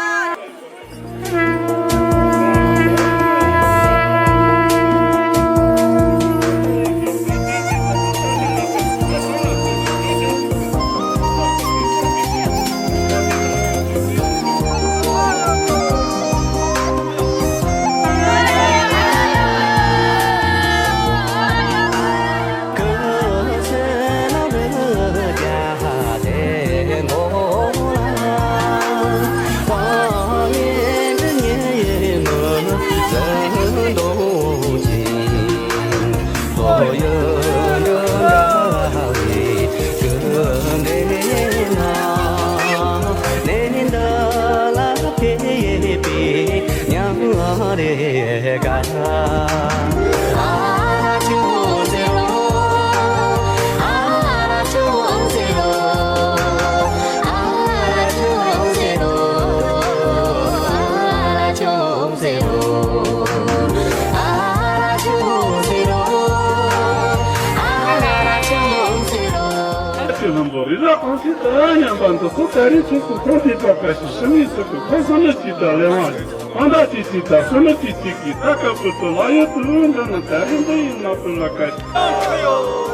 ལྷུན་པོ་རི་རབ་ཨང་ཅི་ད་མཉམ་པ་འདི་ཚོ་ད་རེས་ཚོགས་སུ་ཐོན་ཏེ་པ་བཀྲ་ཤིས་ཕྱི་མིག་ཚོགས་ཀྱི་ཁོང་བསམ་བློ་གཅིག་དང་ལས་དབང་རེད། ཕན་བདག་གཅིག་གཅིག་དང་བསོད་ནམས་གཅིག་གཅིག་གིས་ད་སྐབས་སུ་ལ་ཡོད་དུ་འདྲ་ན་ད་རེས་འདི་ཡི་ནང་དུ་ལ་བཀྲ་ཤིས།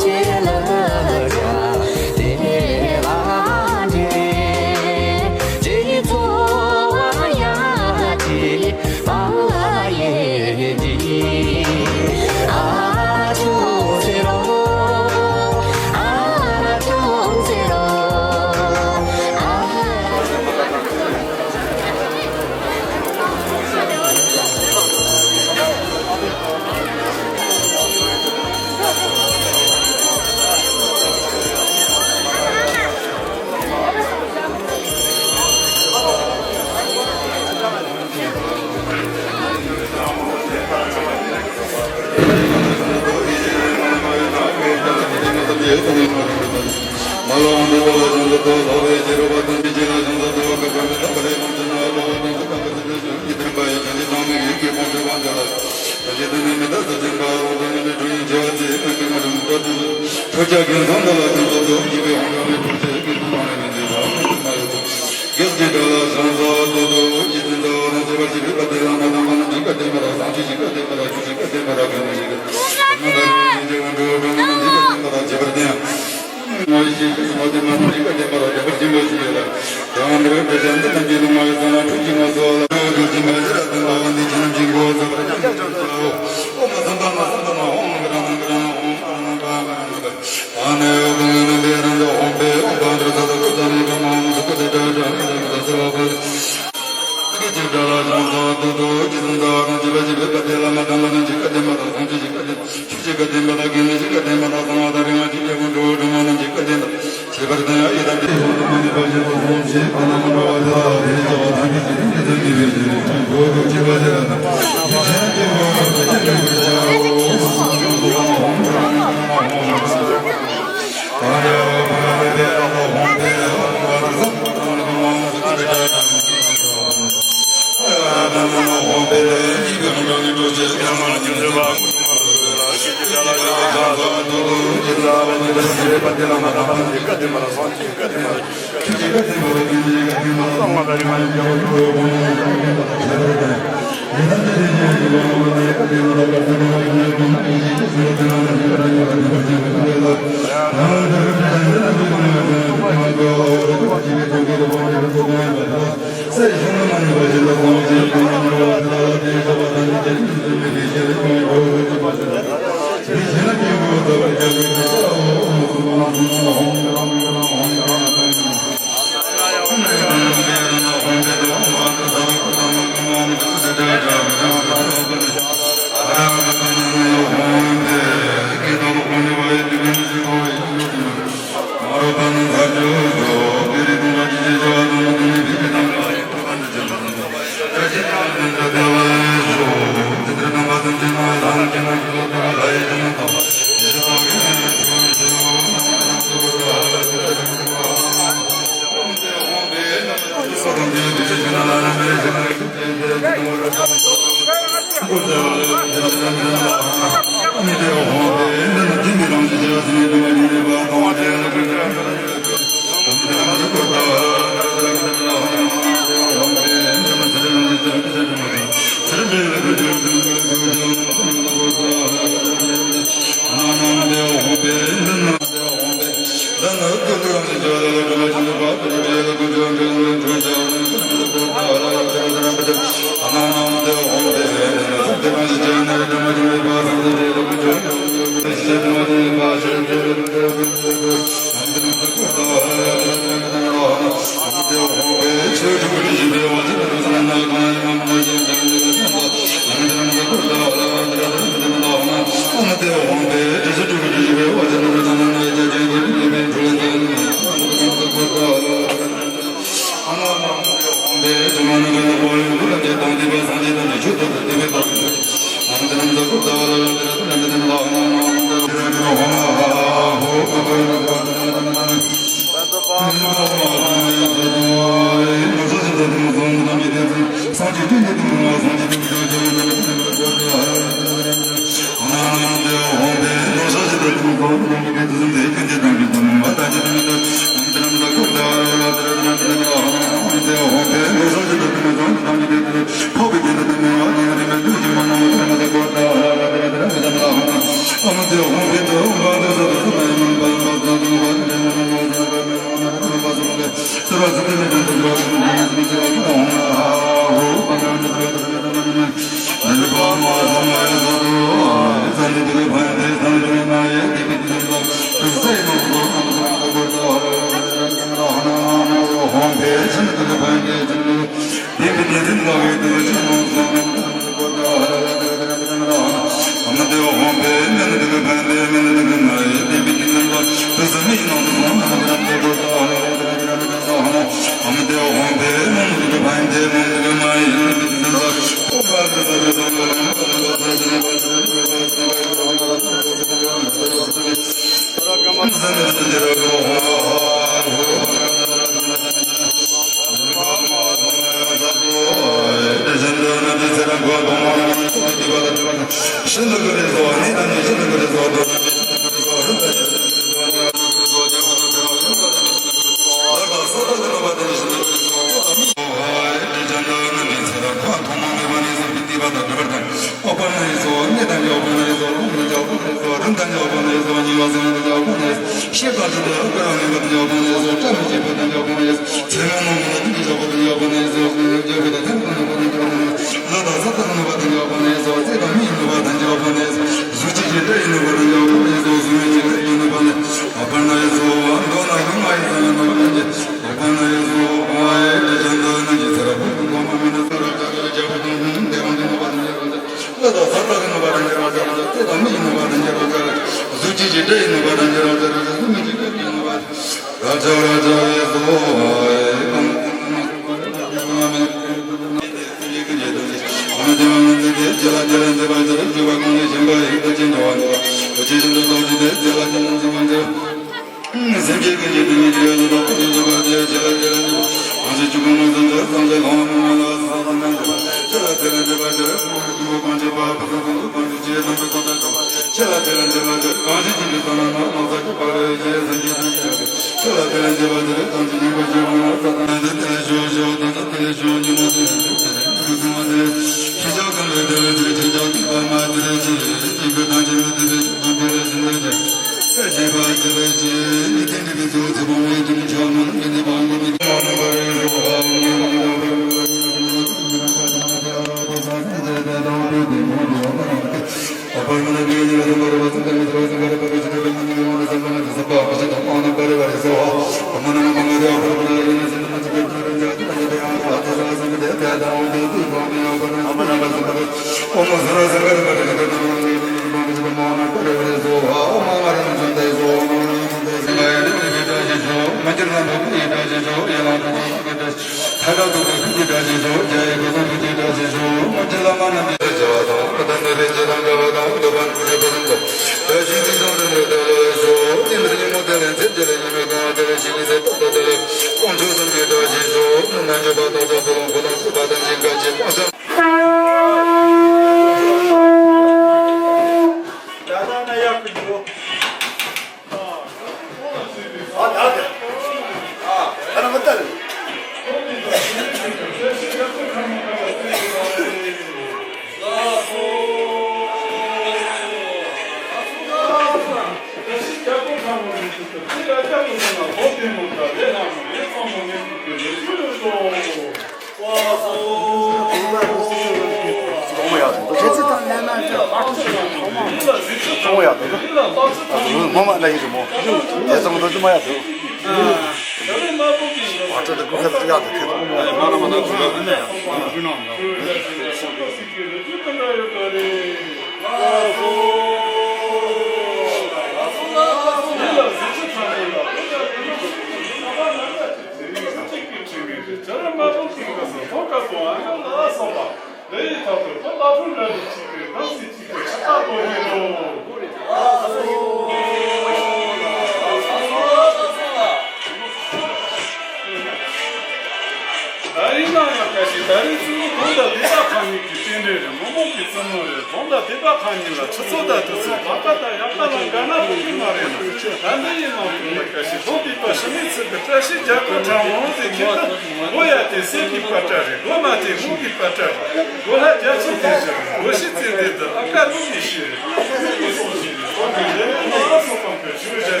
ད་ཡིན་ན་ཡང་ཁ་ཤས་ད་རེས་ཚུར་གོང་དང་སྡེ་པ་ཁག་གཉིས་ཀྱི་རྟེན་འབྲེལ་རེད། མི་མང་གི་བཙུན་མོ་རེད། གོང་དང་སྡེ་པ་ཁག་གཉིས་ལ་ཆུ་ཚོད་དང་དུས་ཚོད་བར་ཁ་དང་ཡག་པ་ལ་འགལ་ན་ཕོག་གི་མ་རེད་ན། ད་འདི་ཡིན་ནང་དུ་ལ་ཁ་ཤས་ལྷོ་སྡེ་པ་ཤི་མེད་ཚུལ་གྱི་བཀྲ་ཤིས་རྒྱལ་པོ་ཁྲ་མོ་ཟེར་མཁན་དུ། མགོ་ཡ་དེ་གསེར་གྱི་པ་ཏྲ་རེད། མགོ་མ་དེ་དངུལ་གྱི་པ་ཏྲ་རེད། མགོ་ལྷ་རྒྱ་ཆེན་དེ་བཞི་རེད། མགོ་ཤི་ཙན་དན་དུ་ཨ་ཀ་ལུག་གི་ཤི་རེད། ཨ་ཀ་ལུག་གི་ཤི་རེད། ཨ་ཀ་ལུག་གི་ཤི་རེད། ད་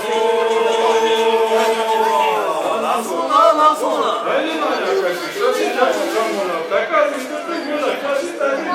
ལ་མུ་སྟེགས་ཀྱི་ཡུལ་ལ་བཀྲ་ཤིས་རྟག་ཏུ་འཛོམས་པ། ཡུལ་ལ་བཀྲ་ཤིས་རྟག་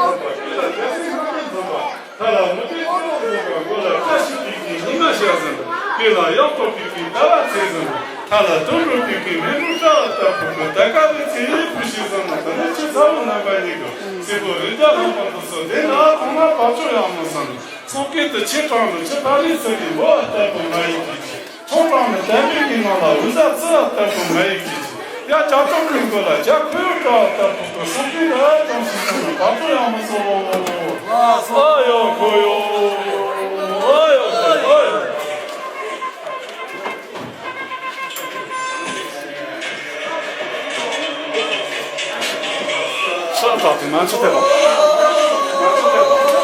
ཏུ་འཛོམས་པ། ད་ལ་མུ་སྟེགས་ཀྱི་ཡུལ་ལ་འཛོམས་པ། མགོ་ལ་བཀྲ་ཤིས་པའི་གི་ཉི་མ་ཤར་ཟིན། སྐེ་ལ་གཡོག་ཐོགས་པའི་གི་ཟླ་བ་ཚེས་ཟིན། ད་ལ་དུད་འགྲོ་པའི་གི་མེ་འབར་སྲ་བ་ལྟ་བུ་གི་ད་ཀ་བའི་ཚེ་ཡི་བུ་ཤི་ཟིན། ད་ནི་ཁྱི་ཚ་བོ་རྣམ་པ་གཉིས་ཀྱི་སྲས་པོ་རི་དྭགས་ལྷུང་བ་དུ་སོ་དེ་ལ་ཐོག་མ་བབ་ཅོལ་ཡང་མི་ཟིན། སོ་སྐད་དུ་ཆེ་གྲང་རུ་ཆུ་ཕ་རི་ཚུ་གི་འབོ་བ་ལྟ་བུ་མ་ཡིན་གྱི། ཚོང་ཀྲང་ནི་དམ་པའི་གི་ནང་ལ་འུ་ཟ་ཙི་ལ་ལྟ་བུ་མ་ཡིན་གྱི། ཡ་ཇ་ཏོག་གི་མགོ་ལ་ཇ་ཁོལ་ཡོད་ཀྲ་ལྟ་བུ་གི་སོང་གི་ར་ཅང་ཞིག་ན་བ་ཏོ་ཡང་མི་སོ། ཨ་ཡོ་ཁོ་ཡོ། ས་ལ་བཏགས་ཏེ་ང་ཚོ་བསྡད་པ། ང་ཚོ་བསྡད་པ།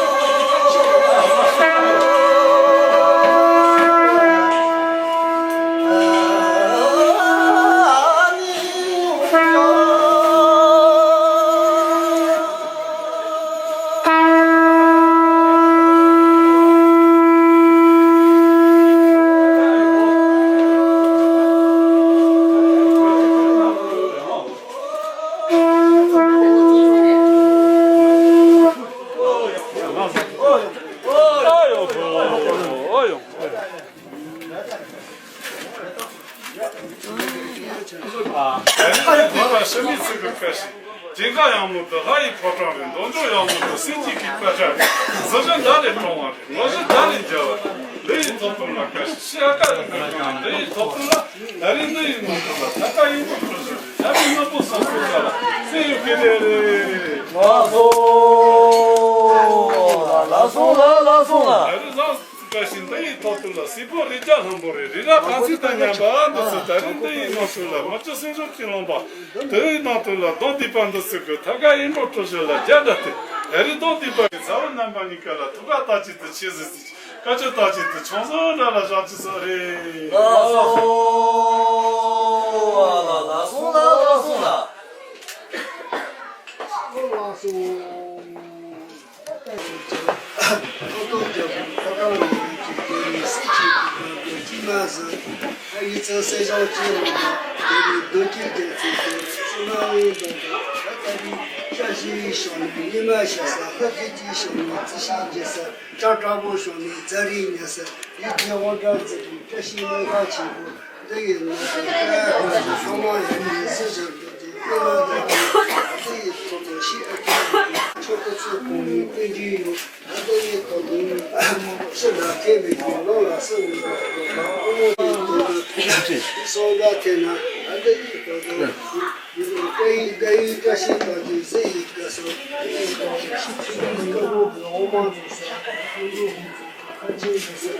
ཨ། ད་ནི་དེ་བར་ཤི་མི་ཚིག་གི་ཁ་ཞིག་སྦྱིན་དགའ་ཡག་མོ་དེ་ལྷ་ཡི་ཕོ་བྲང་རེད། འདོད་འཇོ་ཡག་མོ་དེ་སྲིན་གྱི་གི་པ་ཏྲ་རེད། གཟི་བྱིན་མདའ་ལས་དྲོངས་པ་རེད། ངོ་བཞི་མདའ་ལས་རྒྱལ་བ་རེད། འདི་ཡི་ཐོབ་ཐང་ལ་ཁ་ཞིག་ཤི་ཨ་ཀ་ཡི་ཁ་ཀ་འདི་ཡི་ཐོབ་ཐང་ལ། ད་རིང་འདི་ཡི་ནང་དུ་ལ་ཐ་ཀ་ཡིན་པོ་འཕྲོ་ཞིག་རེད། ཡ་མི་སྣ་པོ་སོགས་པོ་ས་ལ་སེ་ཡོད་ཀི་རེ་རེད། ལགས་སོ། ལགས་སོ་ལ་ལགས་སོ་ལ། ད་རིང་ལགས། བཀའ་བཞིན་འདི་ཡི་ཐོག་ཏུ་ལ་སྲིད་པོ་རི་རྒྱ་ལྷུན་པོ་རེད། རི་རབ་གང་ཚིག་དང་མཉམ་པ་འདི་ཚོ་ད་རིང་འདི་ཡི་ནང་དུ་ལ་མི་བཅུ་སེམས་ཤུགས་ཀྱི་ལོངས་པ། དེ་ཡི་ནང་དུ་ལ་གདོང་སྡིག་པ་འདི་ཚོ་གི་ཐ་ཀ་ཡིན་པོ་སྤྲོ་ཞོར་ལ་རྒྱ་འདྲ་སྟེ། ད་རིང་གདོང་སྡིག་པ་གི་ཚ་བོ་རྣམ་པ་གཉིས་ཀ་ལ་ཐུགས་ཀ་ལྟ་ཅི་ཏུ་ཆེ་ཟིག་ཅིག་བཀའ་ཆོས་ལྟ་ཅི་ཏུ་ཆུང་ཟོ་འདྲ་ལ་བཞག་ཅི་སོ་རེད། ལགས་སོ། ལགས་སོ་ལ་ལགས་སོ་ལ། ལགས་སོ། ཐོག་ཐོག་རྒྱལ་པོ་ཁ་ཁ་ལ་ཡོད་ཀྱི་རྒྱལ་བའི་སྲས་ཆེན་གྱི་བར་དུ་གཅིག་མ་ཟད། ཨ་ཡི་ཚེ་སྲས་ཞང་གཅིག་ལ་རྒྱལ་བའི་རྡོ་རྗེ་རྒྱལ་མཚན་གྱི་སྲུང་མ་ཡིན་པ་དང་། ད་ལྟ་བུའི་ཤ་ཤེད་ཤོར་ནས་ཉི་མ་ཤར་ས། ལྷ་རྗེ་གཅིག་ཤོར་ནས་རྩི་ཤིང་རྒྱས་ས། བྲག་དྲག་པོ་ཤོར་ནས་རྫ་རི་ཉ་ས། ཡིད་ཀྱི་དབང་དྲག་འཛིན་པའི་བཀྲ་ཤིས་སྨན་ཁང་ཆེན་པོ། འདི་ཡི་ནང་དུ་ཀ་ཡ་ཀ་ཚོ་ཚང་མ་ཡོད་པའི་གཟི་བྱུར་འདི་ཀྱི་ཀུན་སློང་དང་། འདི་ཡི་ཐོག་ཏུ་ཤི་ཨ་ཀི་ཆོས་སྐུ་ཚུལ་ཁོང་ནས་རྟེན་འབྲེལ་ཡོད། འདི་ཡི་ཐོག་ཏུ་ཕྱི་ལ་ཁེལ་མེད་ཀྱི་ལོ་ལ་སྲིད་མེད་པ་དང་། དབུ་མའི་ཐོག་ཏུ་སྲོག་འགའ་ཐེབས་ན། འདི་ཡི་ཐོག་ཏུ་ཡུལ་ལུང་སྐད་ཡིག་བརྡ་ཡིག་བཀྲ་ཤིས་དང་གི་གཟི་ཡི་སྐལ་བཟང་། འདི་ཡི་ཐོག་ཏུ་ཤི་ཕྱི་མའི་སྐལ་བ་གི་འོ་མ་ཚོ་ས།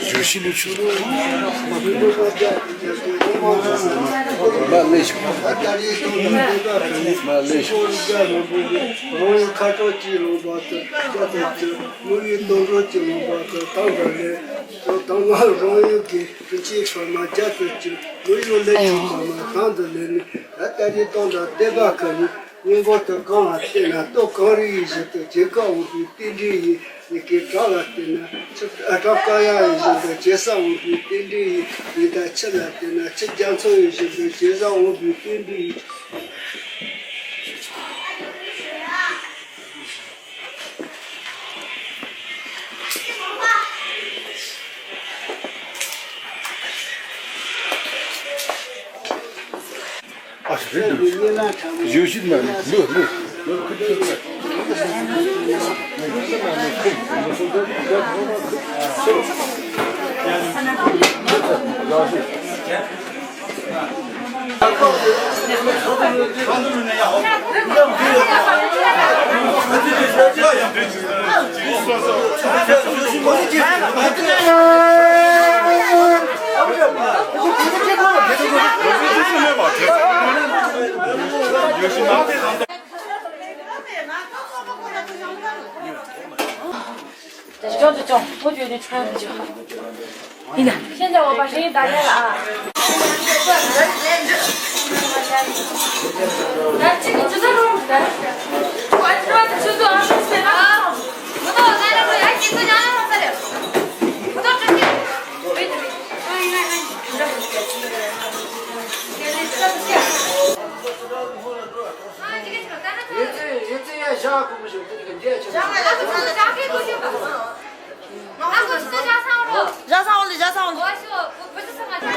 བཞུགས་ཤིང་ལུས་ཆུ། མ་ལེགས་ཤིག་མ་ལེགས་ཤིག་རང་ཡུལ་ཁ་དྲོ་གཅིག་ལོངས་པ་དང་བརྒྱ་དང་བཅུ། མི་ཡུལ་དོན་གྲུབ་གཅིག་ལོངས་པ་དང་དང་འདྲ་ལས། དང་མ་རང་ཡུལ་གྱི་དྲིན་ཆེན་ཕ་མ་བརྒྱ་དང་བཅུ། མི་ཡུལ་ལས་ཆུང་ཕ་མ་དང་དུ་ལེན་ནས། ད་ལྟ་རེ་དང་འདྲ་བསྡད་པ་ཁ་ནི། སྔོན་པོ་དུ་གང་ལ་བལྟས་ན་སྟོད་གངས་རི་ཡི་བཞི་དུ་རྒྱལ་ཁབ་འོང་བའི་རྟེན་འབྲེལ་ཡིན། ཡི་གེ་བྲག་ལ་བལྟས་ན་ཆུ་བྲག་ཀ་ཡ་ཡི་བཞི་དུ་རྒྱལ་ས་འོང་བའི་རྟེན་འབྲེལ་ཡིན། ཡི་དྭགས་ཆུ་ལ་བལྟས་ན་ཆུ་རྒྱ་མཚོ་ཡི་བཞི་དུ་རྒྱལ་ས་འོང་བའི་རྟེན་འབྲེལ་ཡིན། ཨ་ཞེ་རེད་འདུག་ཞེ་ཞེ་མ་ལུས་ལུས་ལུས།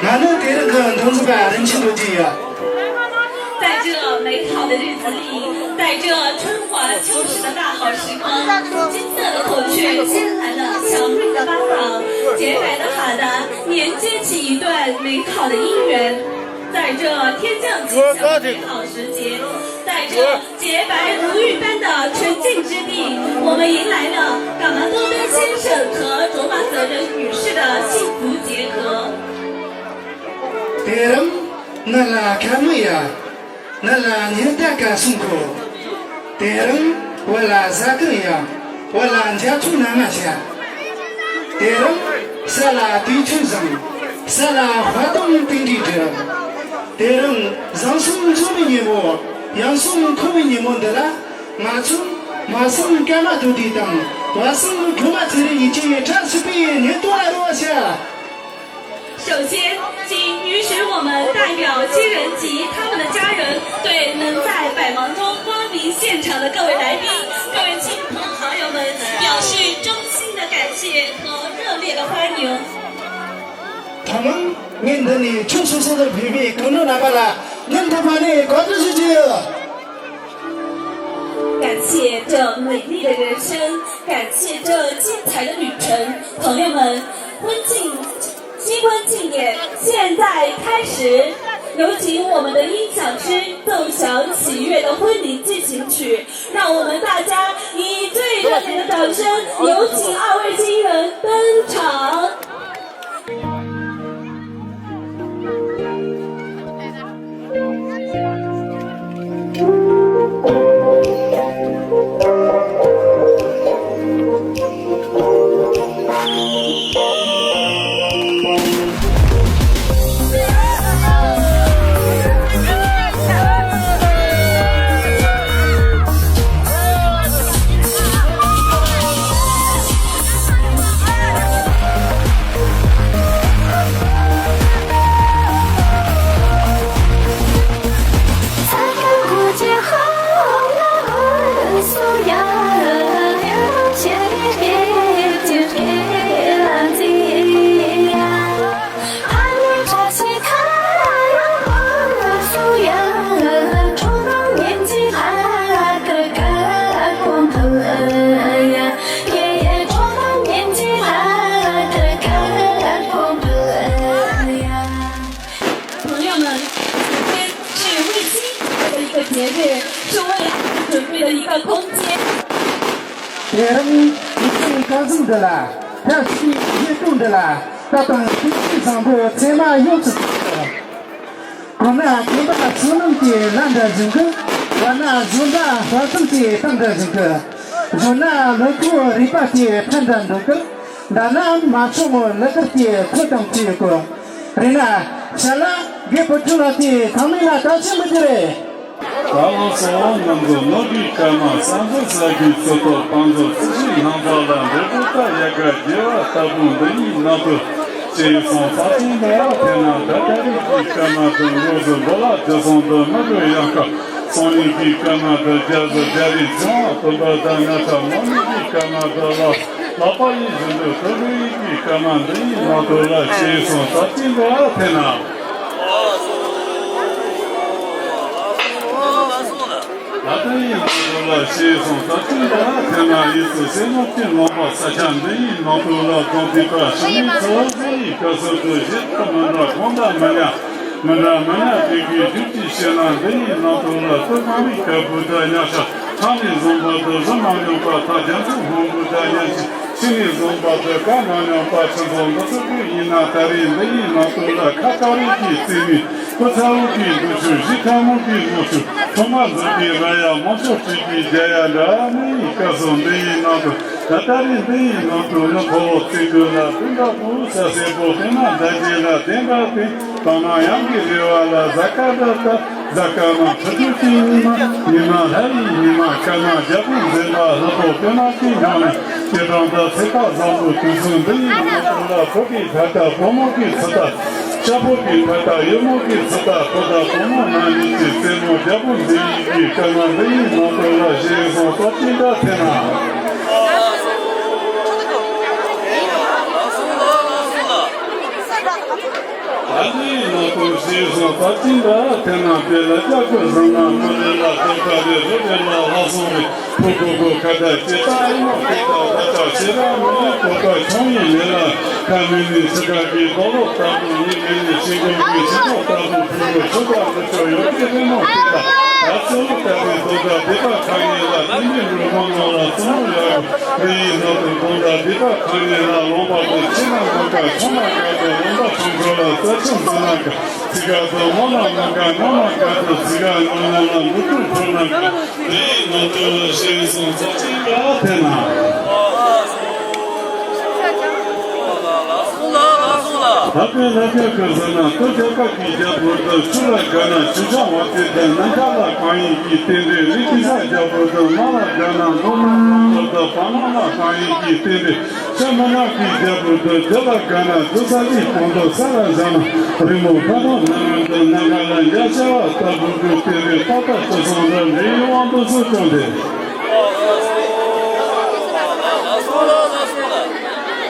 ང་ནི་དེ་རིང་གི་མདུང་རྩེ་པ་རིན་ཆེན་རྡོ་རྗེ་ཡིན། 在这美好的日子里，在这春华秋实的大好时光，金色的孔雀牵来了祥瑞的巴掌，洁白的哈达连接起一段美好的姻缘。在这天降吉祥的美好时节，在这 洁白如玉般的纯净之地，我们迎来了噶玛多丹先生和卓玛泽仁女士的幸福结合。 དེ་རིང་ང་ལ་ཁ་མི་ཡ། ང་ལ་ཉི་ཟླ་ཀ་སུང་གོ། དེ་རིང་བོད་ལ་གཟའ་སྐར་ཡག་བོད་ལ་འཇའ་ཚོན་སྣ་ལྔ་ཤར། དེ་རིང་ས་ལ་དུས་ཆེན་བཟང་། ས་ལ་དཔལ་སྟོན་རྟེན་འབྲེལ་འགྲུབ། དེ་རིང་བཟང་གསུམ་འཚོ་བའི་ཉིན་མོ། ཡང་གསུམ་འཁོར་བའི་ཉིན་མོ་འདི་ལ། ང་ཚོ་མ་སེང་ཀརྨ་དོན་གྲུབ་དང་བ་སེང་སྒྲོལ་མ་ཚེ་རིང་གཉིས་ཀྱིས་འཁྲབ་སྲིད་པའི་ཉིན་ཐོ་ལ་རོལ་བ་བྱ། 首先，请允许我们代表金仁吉他们的家人，对能在百忙中光临现场的各位来宾、各位亲朋好友们，表示衷心的感谢和热烈的欢迎。 ཐོག་མར་ངས་འདི་ནས་ཁྱོད་སོ་སོ་ལ་ཕེབས་པའི་སྐུ་མགྲོན་རྣམ་པ་ལ་སྙིང་ཐག་པ་ནས་བཀའ་དྲིན་ཞུ་རྒྱུ་ཡོད། 感谢这美丽的人生，感谢这精彩的旅程。朋友们，婚庆，新婚庆典现在开始，有请我们的音响师奏响喜悦的婚礼进行曲，让我们大家以最热烈的掌声，有请二位新人登场。 朋友们，今天是为新婚的一个节日，是为爱情准备的一个空间。 དེ་རིང་དུས་ཆེན་སྐར་བཟང་འདི་ལ་ཐབས་ཤེས་བཞེས་སྟངས་འདི་ལ་ད་དུང་དུས་ཆེན་བཟང་པོ་ཚང་མ་ཡོངས་སུ་རྫོགས་ཀྱི། གང་ན་དགོན་པ་བསོད་ནམས་ཀྱི་ལྷ་འདྲ་བཞིན་དུ། གང་ན་བཟོ་གྲྭ་དཔལ་སྤྱོད་ཀྱི་གཏམ་འདྲ་བཞིན་དུ། བཟོ་ན་ལོ་ཐོ་རིག་པ་ཀྱི་ཕན་འདྲ་འགྲོ་གི། འདྲ་ན་མ་ཆོག་ངོ་ལག་ཁར་གྱི་ཐོ་དང་བཅས་གོ། རེད་ན་ཤ་ལ་རྒད་པོ་ཁྱོད་ལ་དེ་ཚང་མས་ལ་ལྟ་ཅི་མི་བྱེད་རེད། ད་ལོ་སོ་བ་ནང་དུ་ནོར་གྱི་སྐར་མ་བསམ་འཛུལ་ས་གི་ཚོད་ཐོག་བང་མཛོད་རྩི་ཤིང་སྣང་ཚ་ལ་འབྲས་བུ་ད་ཡ་ག་རྒྱལ་བ་ལྟ་བུ་འདི་ཡིན་ན་དུ། ཅེས་སོང་ས་ཅིང་ད་ཡ་དེ་ན་ད་ད་རིག་གི་སྐར་མ་དུ་འགོ་བཟོ་འགོ་ལ་རྒྱུ་སོང་དུ་མི་དགོས་ཡང་ཁ་སང་ཉིན་གྱི་སྐར་མ་དུ་རྒྱ་བཟོ་རྒྱ་རིག་ཚང་བ་སྟོན་པ་ད་ང་ཚ་མོ་ཉིད་ཀྱི་སྐར་མ་དུ་ལ་ལག་པ་ཡིན་བཞིན་དུ་དུ་རུ་ཡིན་གྱི་སྐར་མ་འདི་ཡིན་ན་དུ་ལ་ཅེས་སོང་ས་ཅིང་ད་ཡ་དེ་ན། ད་ལྟ་ཡི་ནང་དུ་ལ་ཞེས་སོང་ད་ཐུན་ད་དེ་ན་ཡིད་སུ་སེམས་ནོར་གྱི་ངོ་མ་ས་ཆ་འདི་ཡི་ནང་དུ་ལ་དགོངས་ཏེ་པ་ཤི་མི་ཚོ་ཟེ་ཡི་སྐབས་སུ་དུ་ཞིག་ད་མི་འདྲ་གོང་ད་མི་ཉ་མི་འདྲ་མི་ཉ་དེ་གི་རྒྱུད་ཀྱི་ཤེས་ན་འདི་ཡི་ནང་དུ་ལ་དུ་མ་མི་སྐབས་བུ་ད་ཉ་ཤ་ཐང་ནས་བཟུང་བ་དུ་བཟོ་མ་མྱོང་པ་ཐག་རྒྱ་མཚོ་སྔོན་པོ་ད་ཉ་ཤི། ཕྱི་ནས་བཟུང་བ་དུ་ཀ་མ་མྱོང་པ་ཕྱི་ཚོ་འདི་ཚོ་གི་ཡིན་ན་ད་རེས་འདི་ཡི་ནང་དུ་ལ་ཁ་ཏ་རིག་གི་རྩིས་མི་སྐུ་ཚ་བོ་གི་འདུ་ཆུ་གཞི་ཁ་མོ་གི་ངོ་ཆུ་ཐོག་མ་འཛུགས་ཀྱི་ར་ཡ་མང་ཚོགས་གཅིག་གི་རྒྱ་ཡ་འདྲ་མི་ཡི་སྐབས་སུ་འདི་ཡི་ནང་དུ་ད་ད་རེས་འདི་ཡི་ནང་དུ་ནི་ཁོ་བོ་བརྩི་དགོས་ལ་དུས་འདྲ་བོ་ས་སེ་བོ་དེ་ན་ད་རྗེས་ལ་དེ་འདྲ་དེ། ད་མ་ཡང་གི་རེ་བ་ལ་གཟའ་སྐར་འདྲ་ལྟ། གཟའ་སྐར་མ་ཕྲུ་གུ་གི་ཉི་མ། ཉི་མ་ལྷ་ཡི་ཉི་མ། སྐར་མ་རྒྱལ་པོ་མཛད་པ་ལྷ་པོ་པད་མ་གི་ཉམས་ལེན། སྐྱེ་སྟངས་དང་ཚེ་ཐག་བཟང་པོ་དུས་ཚོད་འདི་ཡི་ནང་དུ་ལ་བོད་ཀྱི་ཕ་དང་བུ་མོ་གི་ཚུལ་དང་། ཤ་བོད་ཀྱི་ཕ་དང་ཡུ་མོ་གི་ཚུལ་དང་བུ་དང་བུ་མོ་རྣམ་གཉིས་ཀྱི་རྩེད་མོ་རྒྱལ་པོ་མཛད་ཡིན་གྱི་སྐར་མ་འདི་ཡི་ནང་དུ་ལ་ཞེས་སོང་ས་ཅི་འདྲ་ཐེ་ན། ད་ནི་ང་ཚོ་ཞེས་སོགས་ད་ཅི་འདྲ་དེ་ན་དེ་ལ་ལྕགས་ཀྱི་བཟང་ན་མི་རེ་ལ་དེ་ཀ་རེ་རི་རེ་ལ་ལྷ་སོང་རེ་ཕུ་གུ་གུ་ཁ་ད་ཅེ་ད་ཨེ་མོ་དེ་ད་ད་ད་ཤེ་ར་མི་རེ་གོ་ད་ཆུང་ཡིན་ལེ་ལ་ཁ་མི་ནི་ཚི་ཀ་གི་རྡོ་ལོ་ལྟ་བུ་ཡིན་མི་ནི་ཤིང་གོ་གི་ཤིང་ཐོག་ལྟ་བུ་ཕུ་གུ་ཆུ་ད་མི་ཆོ་ཡོད་ཀྱི་རེ་མོ་དེ་ད་ད་ཚི་ལོ་ལྟ་བུའི་རྡོ་ད་དེ་ད་ཁ་ཡིན་ལ་དེ་མི་རུ་མོ་ནོ་ལ་ཚི་མོ་ཡ་ འདི་ཡི་ནང་དུ་དགོངས་དག་སྡིག་པ་ཁ་ཉེ་ལ་ལོངས་པ་དང་ཕྱི་ནང་ངོ་དགའ་ཆུང་ལ་དགའ་དང་ལོངས་པ་ཆུང་ཁྲོ་ལ་རྩ་ཆུང་ཙི་ན་དགའ་ཚིག་དགའ་དང་མོ་ལ་མོ་དགའ་ནོ་ལ་དགའ་དང་ཚིག་དགའ་ནོ་ལ་ལ་མུ་ཏུ་ཁྲོ་ན་དགའ། འདི་ཡི་ནང་དུ་ལ་ཤེས་སོང་ཚོགས་ཆེན་དགའ་ཐེ་ན། ལྷ་པའི་ལྷ་རྒྱལ་ཁ་ཟ་ན་སྟོད་རྒྱལ་ཁབ་ཀྱི་རྒྱལ་པོ་དང་ཆུ་ལ་དགའ་ན་ཆུ་བྱ་བ་དེ་དང་ནམ་མཁའ་ལ་གང་ཡིན་གྱི་རྟེན་འབྲེལ་རི་ཀི་ས་རྒྱལ་པོ་དང་མ་ལ་དགའ་ན་མདོ་ནམ་མཁའ་དང་བ་མ་ལ་གང་ཡིན་གྱི་རྟེན་འབྲེལ་ཤ་མ་ནག་གི་རྒྱལ་པོ་དང་རྒྱ་ལ་དགའ་ན་རྡོ་ས་ལི་གོང་དུ་ས་ལ་བཞག་ན་རི་མོ་ཕ་ཐང་ནང་དུ་ནམ་མཁའ་ལ་འཇའ་ཤར་བ་ལྟ་བུ་གི་རྟེན་འབྲེལ་ཏག་ཏག་ཆོས་སོང་ར་འདྲེ་ཡི་དབང་དུ་སོང་ཀྱང་དེ།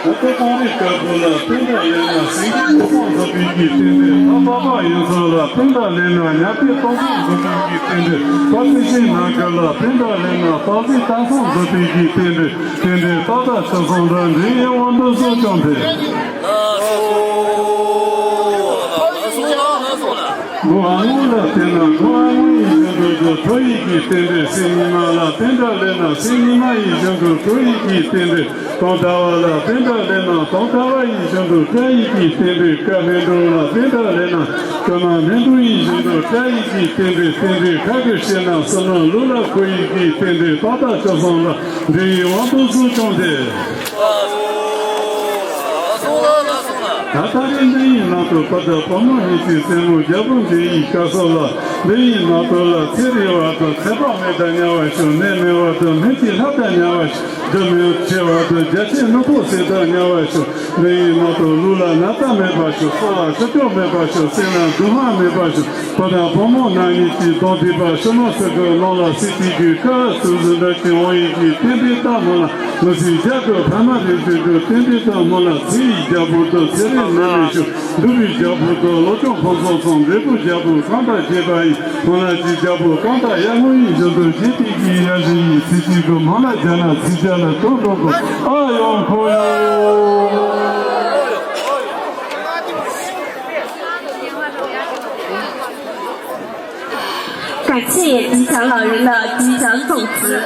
ད་ལྟ་གངས་རི་དཀར་པོ་ལ་པཎ་ཌི་ཏ་ལེ་ན་སེང་གེ་སྟོང་ཕྲག་བཟོ་པའི་གི་རྟེན་འབྲེལ། ད་པ་པ་ཡོན་ཚང་ལ་པཎ་ཌི་ཏ་ལེ་ན་ཉ་ཕྲན་སྟོང་ཕྲག་བཟོ་པའི་གི་རྟེན་འབྲེལ། པ་ཙི་ཤི་ན་ག་ལ་པཎ་ཌི་ཏ་ལེ་ན་སྟག་གཟིག་སྟག་ཚང་བཟོ་པའི་གི་རྟེན་འབྲེལ། རྟེན་འབྲེལ་ཏག་ཏག་ཆོས་སོང་ར་འདྲེ་ཡི་དབང་དུ་སོང་ཀྱང་དེ། མགོ་ཨ་ངོ་ལ་བལྟས་ན་མགོ་ཨ་ངོ་ཡི་གཞུང་དུ་འགྲོ་ཁྲོ་ཡི་གི་རྟེན་འབྲེལ། སེང་ཉི་མ་ལ་པཎ་ཌི་ཏ་ལེ་ན་སེང་ཉི་མ་ཡི་གཞུང་དུ་ཁྲོ་ཡི་གི་རྟེན་འབྲེལ། སྟོང་ཁྲ་བ་ལ་པཎ་ཌི་ཏ་ལེ་ན་སྟོང་ཁྲ་བ་ཡི་གཞུང་དུ་ཁྲོ་ཡི་གི་རྟེན་འབྲེལ། ཀ་སྨན་འགྲོ་ལ་པཎ་ཌི་ཏ་ལེ་ན་ཀ་མ་སྨན་འགྲོ་ཡི་གཞུང་དུ་ཁྲོ་ཡི་གི་རྟེན་འབྲེལ། རྟེན་འབྲེལ་ཁ་གི་ཤེ་ན་སུ་ནོ་ལུ་ལ་ཁོ་ཡི་གི་རྟེན་འབྲེལ། ཏག་ཏག་ཆོས་སོང་ལ་འདྲེ་ཡི་དབང་དུ་སོང་ཀྱང་དེ། ད་ལྟ་རེ་འདི་ཡི་ནང་དུ་བུ་དང་བུ་མོ་གཉིས་ཀྱི་སེམས་མོ་རྒྱལ་པོ་འདི་ཡི་བཀའ་སྲོལ་ལ། འདི་ཡི་ནང་དུ་ལ་ཚེ་རིང་བ་དང་ཚེ་དཔག་མེད་དང་མཉམ་པར་བཞུགས། ནད་མེད་པ་དང་སྨན་གྱི་ལྷ་དང་མཉམ་པར་བཞུགས། སྒྲ་མི་ཆེ་བ་དང་རྒྱ་ཆེན་སྣ་ཚོགས་ཟིལ་དང་མཉམ་པར་བཞུགས། འདི་ཡི་ནང་དུ་ལུས་ལ་ན་ཚ་མེད་པར་བཞུགས། སྲོག་ལ་སྐྱོ་ཤོས་མེད་པར་བཞུགས། སེམས་ལ་སྡུག་བསྔལ་མེད་པར་བཞུགས། བུ་དང་བུ་མོ་རྣམ་གཉིས་ཀྱི་གདོང་མཐིལ་པ་ཤུ་ནོ་སི་ཀའི་ནང་ལ་སྲིད་པའི་གི་ཁ་ཟུག་ཟུག་འདྲ་ཅིག་འོང་ཡིན་གྱི་རྟེན་འབྲེལ་ལྟ་མོ་ལ། ལོ་སྲིད་རྒྱལ་དུ་ཕ་མ་རེ་བྱོས་དུ་རྟེན་འབྲེལ་ལྟ་མོ་ལ། ཚེ་ཡི་རྒྱལ་པོ་དུ་ཚེ་རིང་ནད་མེད་ཤོག་འདུལ་བའི་རྒྱལ་པོ་དུ་བློ་སྐྱོང་ཕུན་སུམ་ཚོགས། འབྲས་བུ་རྒྱལ་པོ་གང་དང་བཅས་པ་ཡི། སྔོན་ལ་ཅི་རྒྱལ་པོ་གང་དང་ཡར་སྔོན་ཡི་བཞིན་དུ་རྗེ་དེ་གི་ཡ་བཞིན་ཡི་ཚིག་གཅིག་གི་མ་ལ་རྒྱ་ན་ཚིག་རྒྱ་ལ་དོན་དོན་དུ་ཨ་ཡོང་ཁོ་ཡོ། 感谢吉祥老人的吉祥祝词。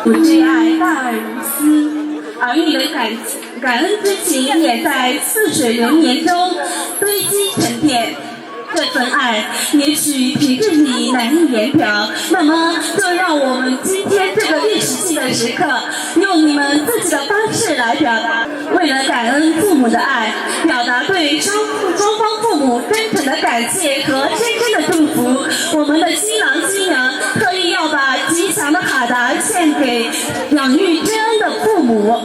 母之爱，大爱无私，儿女的感感恩之情也在似水流年中堆积沉淀。这份爱也许平日里难以言表，那么就让我们今天这个历史性的时刻，用你们自己的方式来表达。为了感恩父母的爱，表达对双双方父母真诚的感谢和深深的祝福，我们的新郎新娘特意要把吉祥的卡达献给养育之恩的父母。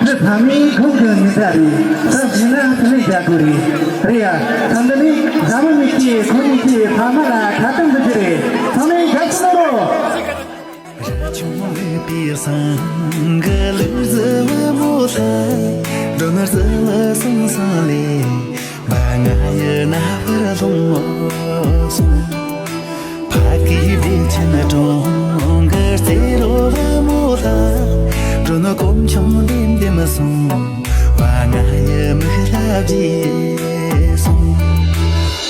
འདི་ཕ་མའི་ཁོང་གི་ཉི་ཟླ་རེད། ས་ཞིག་ན་ཕ་མའི་རྒྱ་སྒོ་རེད། རེད་ཡ། ས་འདི་ནི་ཟ་མ་མི་སྐྱེས་ཁོ་གཉིས་ཀྱི་ཕ་མ་ལ་ཁ་བཏང་འདུག་གི་རེད། ཚང་མས་རྒྱ་ཆེན་མོ་རོ། རི་ཆུང་ལུས་པའི་སང་གི་ལུས་བཟི་བ་མོ་ལ། འགྲོ་ནར་བཟི་བ་སང་སང་ལས། བ་ང་ཡི་ན་བར་ལྷུང་སོང་། ཕ་གི་བདེ་ཆེན་གྲོང་གི་རྩེ་རོ་བ་མོ་ལ། འགྲོ་ནོ་གོམ་ཆུང་ལྡེམ་ལྡེམ་སོང་། བ་ང་ཡི་མིག་ལ་བརྗེད་སོང་།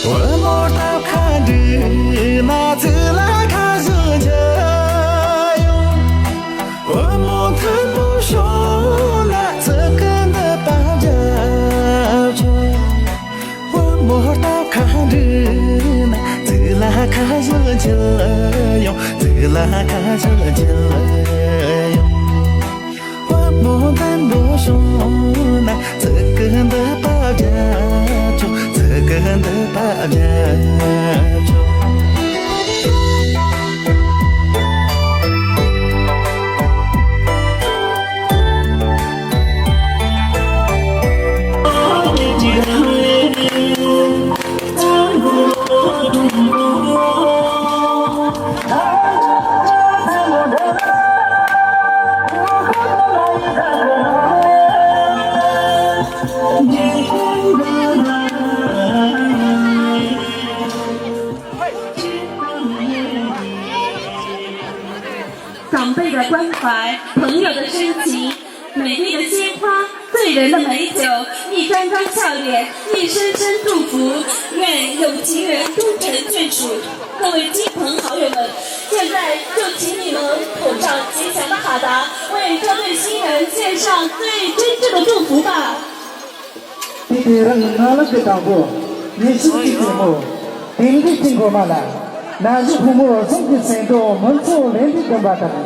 བུ་མོ་སྟབས་ཁ་འགྲིག་ན་ཚིག་ལ་ཁ་བཞག་རྒྱུ་ཡོང་། བུ་མོ་མཐུན་པོ་བྱུང་ན་ཚིག་གི་འདི་པ་རྒྱབ་ཆོག་བུ་མོ་སྟབས་ཁ་འགྲིག་ན་ཚིག་ལ་ཁ་བཞག་རྒྱུ་ཡོང་། ཚིག་ལ་ཁ་བཞག་རྒྱུ་ཡོང་། བུ་མོ་མཐུན་པོ་བྱུང་ན་ཚིག་གི་འདི་པ་རྒྱབ་ཆོག་ཚིག་གི་འདི་པ་རྒྱབ་ཆོག长辈的关怀，朋友的深情，美丽的鲜花，最人的美酒，一张张笑脸，一声声祝福，愿有情人终成眷属。各位亲朋好友们，现在就请你们捧上吉祥的哈达，为这对新人献上最真挚的祝福吧。དེ་དེ་རིང་ནང་ལོགས་ཀྱི་དང་པོ་ཉི་ཤུ་གཅིག་པའི་མོ། དེང་དུས་ཀྱི་མགོ་མ་ལ། ན་གཞོན་ཕོ་མོ་གསུམ་གྱི་སེམས་མདོག་མུན་ཚོགས་ལས་འདས་ལྡན་པ་དང་།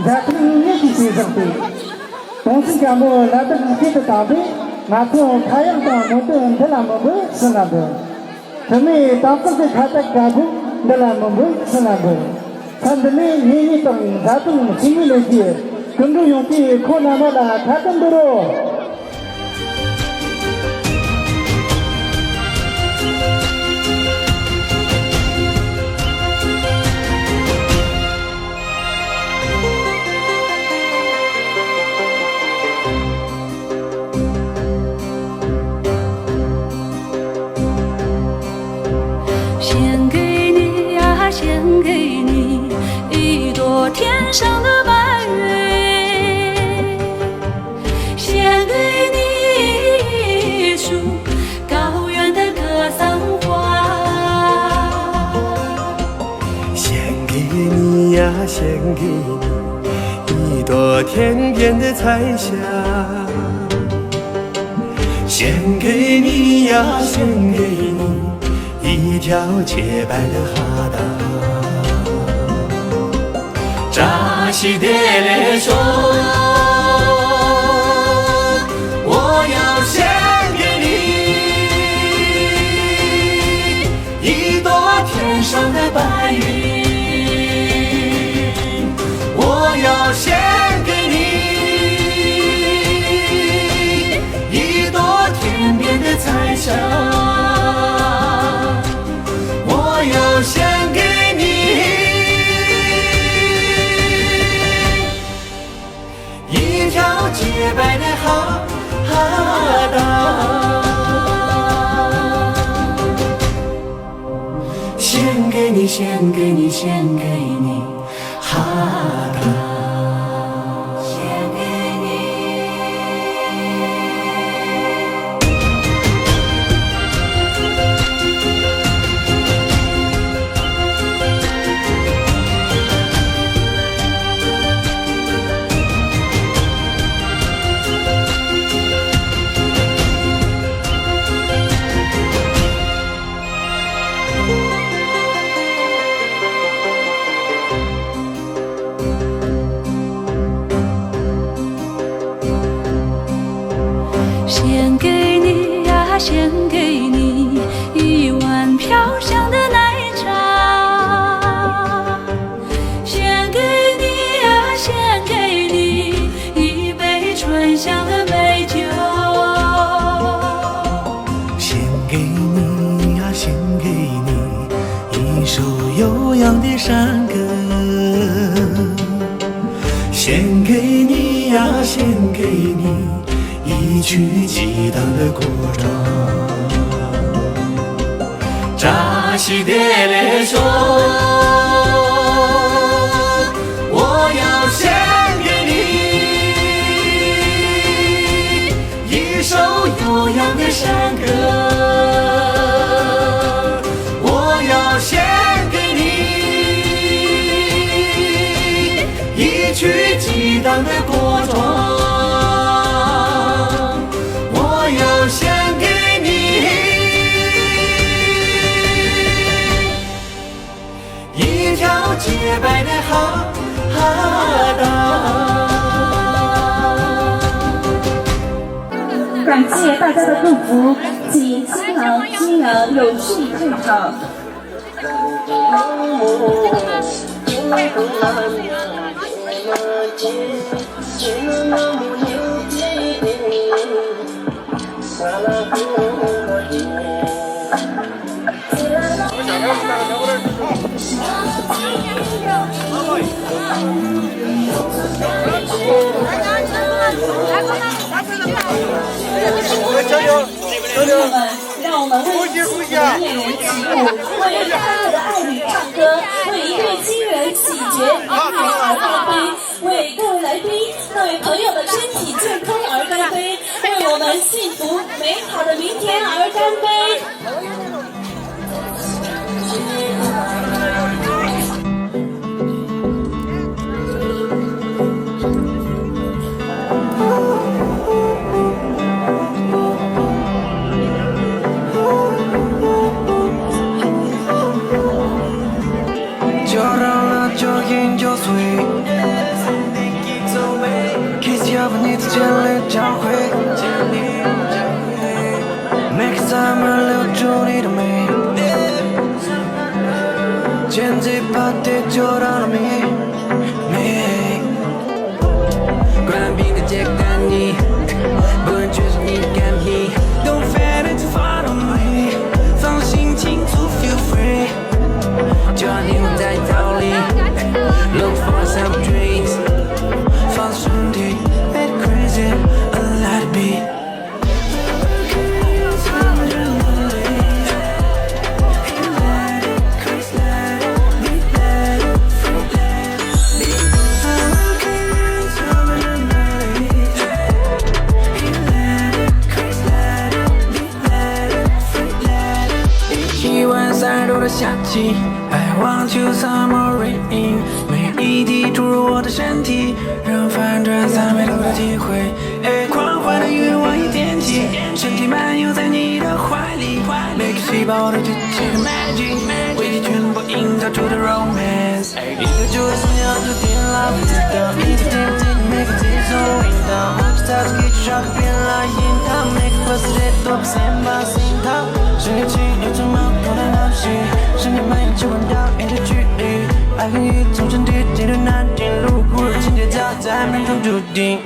མཛའ་མཐུན་གཉིས་ཀྱི་བྱས་བཞག་སྟེ། དུང་སེང་སྐྱ་མོ་ལ་དྭགས་སྐད་དུ་བཏང་སྟེ། ང་ཚོ་ཁ་ཡག་དང་མོ་དོན་འདི་ལ་མི་འབོད་ཕྱི་ལ་འབོད། དྲི་མེད་དྭངས་གཙང་གི་ཁ་བཏགས་དཀར་པོ་འདི་ལ་མི་འབོད་ཕྱི་ལ་འབོད། ས་འདི་ནས་ངེད་གཉིས་དང་མཛའ་མཐུན་ཕྱི་མི་ལས་ཀྱི་སྐུ་མགྲོན་ཡོངས་ཀྱིས་ཁོང་རྣམ་པ་ལ་ཁ་ཏོན་འབུལ་རོགས། 献给你呀，献给你，一朵天上的白云。 献给你一束高原的格桑花。 献给你呀，献给你一朵天边的彩霞。献给你呀，献给你一条洁白的哈达。扎西德勒索，我要献给你。 一朵天上的白云，我要献给你。一朵天边的彩霞，我要献给你。 一条洁白的哈达。献给你，献给你，献给你，哈达。献给你。 献给你呀，献给你一碗飘香的奶茶。献给你呀，献给你一杯醇香的美酒。献给你呀，献给你 一首悠扬的山歌，献给你呀，献给你一曲激荡的古装。扎西德勒索，我要献给你 一首悠扬的山歌，我要献给你，一曲激荡的古装，我要献给你。 一条洁白的哈达。感谢大家的祝福，请新郎新娘有序退场。让我们为新娘们起舞，为快乐的爱侣唱歌，为一对新人喜结同年而干杯，为各位来宾、各位朋友的身体健康而干杯，为我们幸福美好的明天而干杯。 ཁྱོད་རང་ལ་ཁྱོད་ཡིན་ཁྱོད་སུ་ཡིན། Kiss your need to jelly jump quick. Make some little Johnny to me. Change it, but they joy on me. Me. Gonna be the jack Danny. But just need can he. Don't fail it to follow me. 放心，请出 feel free. Johnny 在逃离。Look for some drinks. 放松点，let crazy, a lot of beat. 希望散落的香气，I want you some more rain。每一滴注入我的身体，让反转三百度的体会。哎，狂欢的欲望已点起，身体漫游在你的怀里，每个细胞都激起的 magic，回忆全部营造出的 romance。一个就会想要就点了，不知道一直点点每个节奏味道，我不知道给出上个变了音，他每个 verse 都不先把心套。 Shouldn't you know to my point of love shit. Shouldn't you mind you went down in the tree? I can hear it, don't you did, did not, did look good, change it out, time and don't do ding.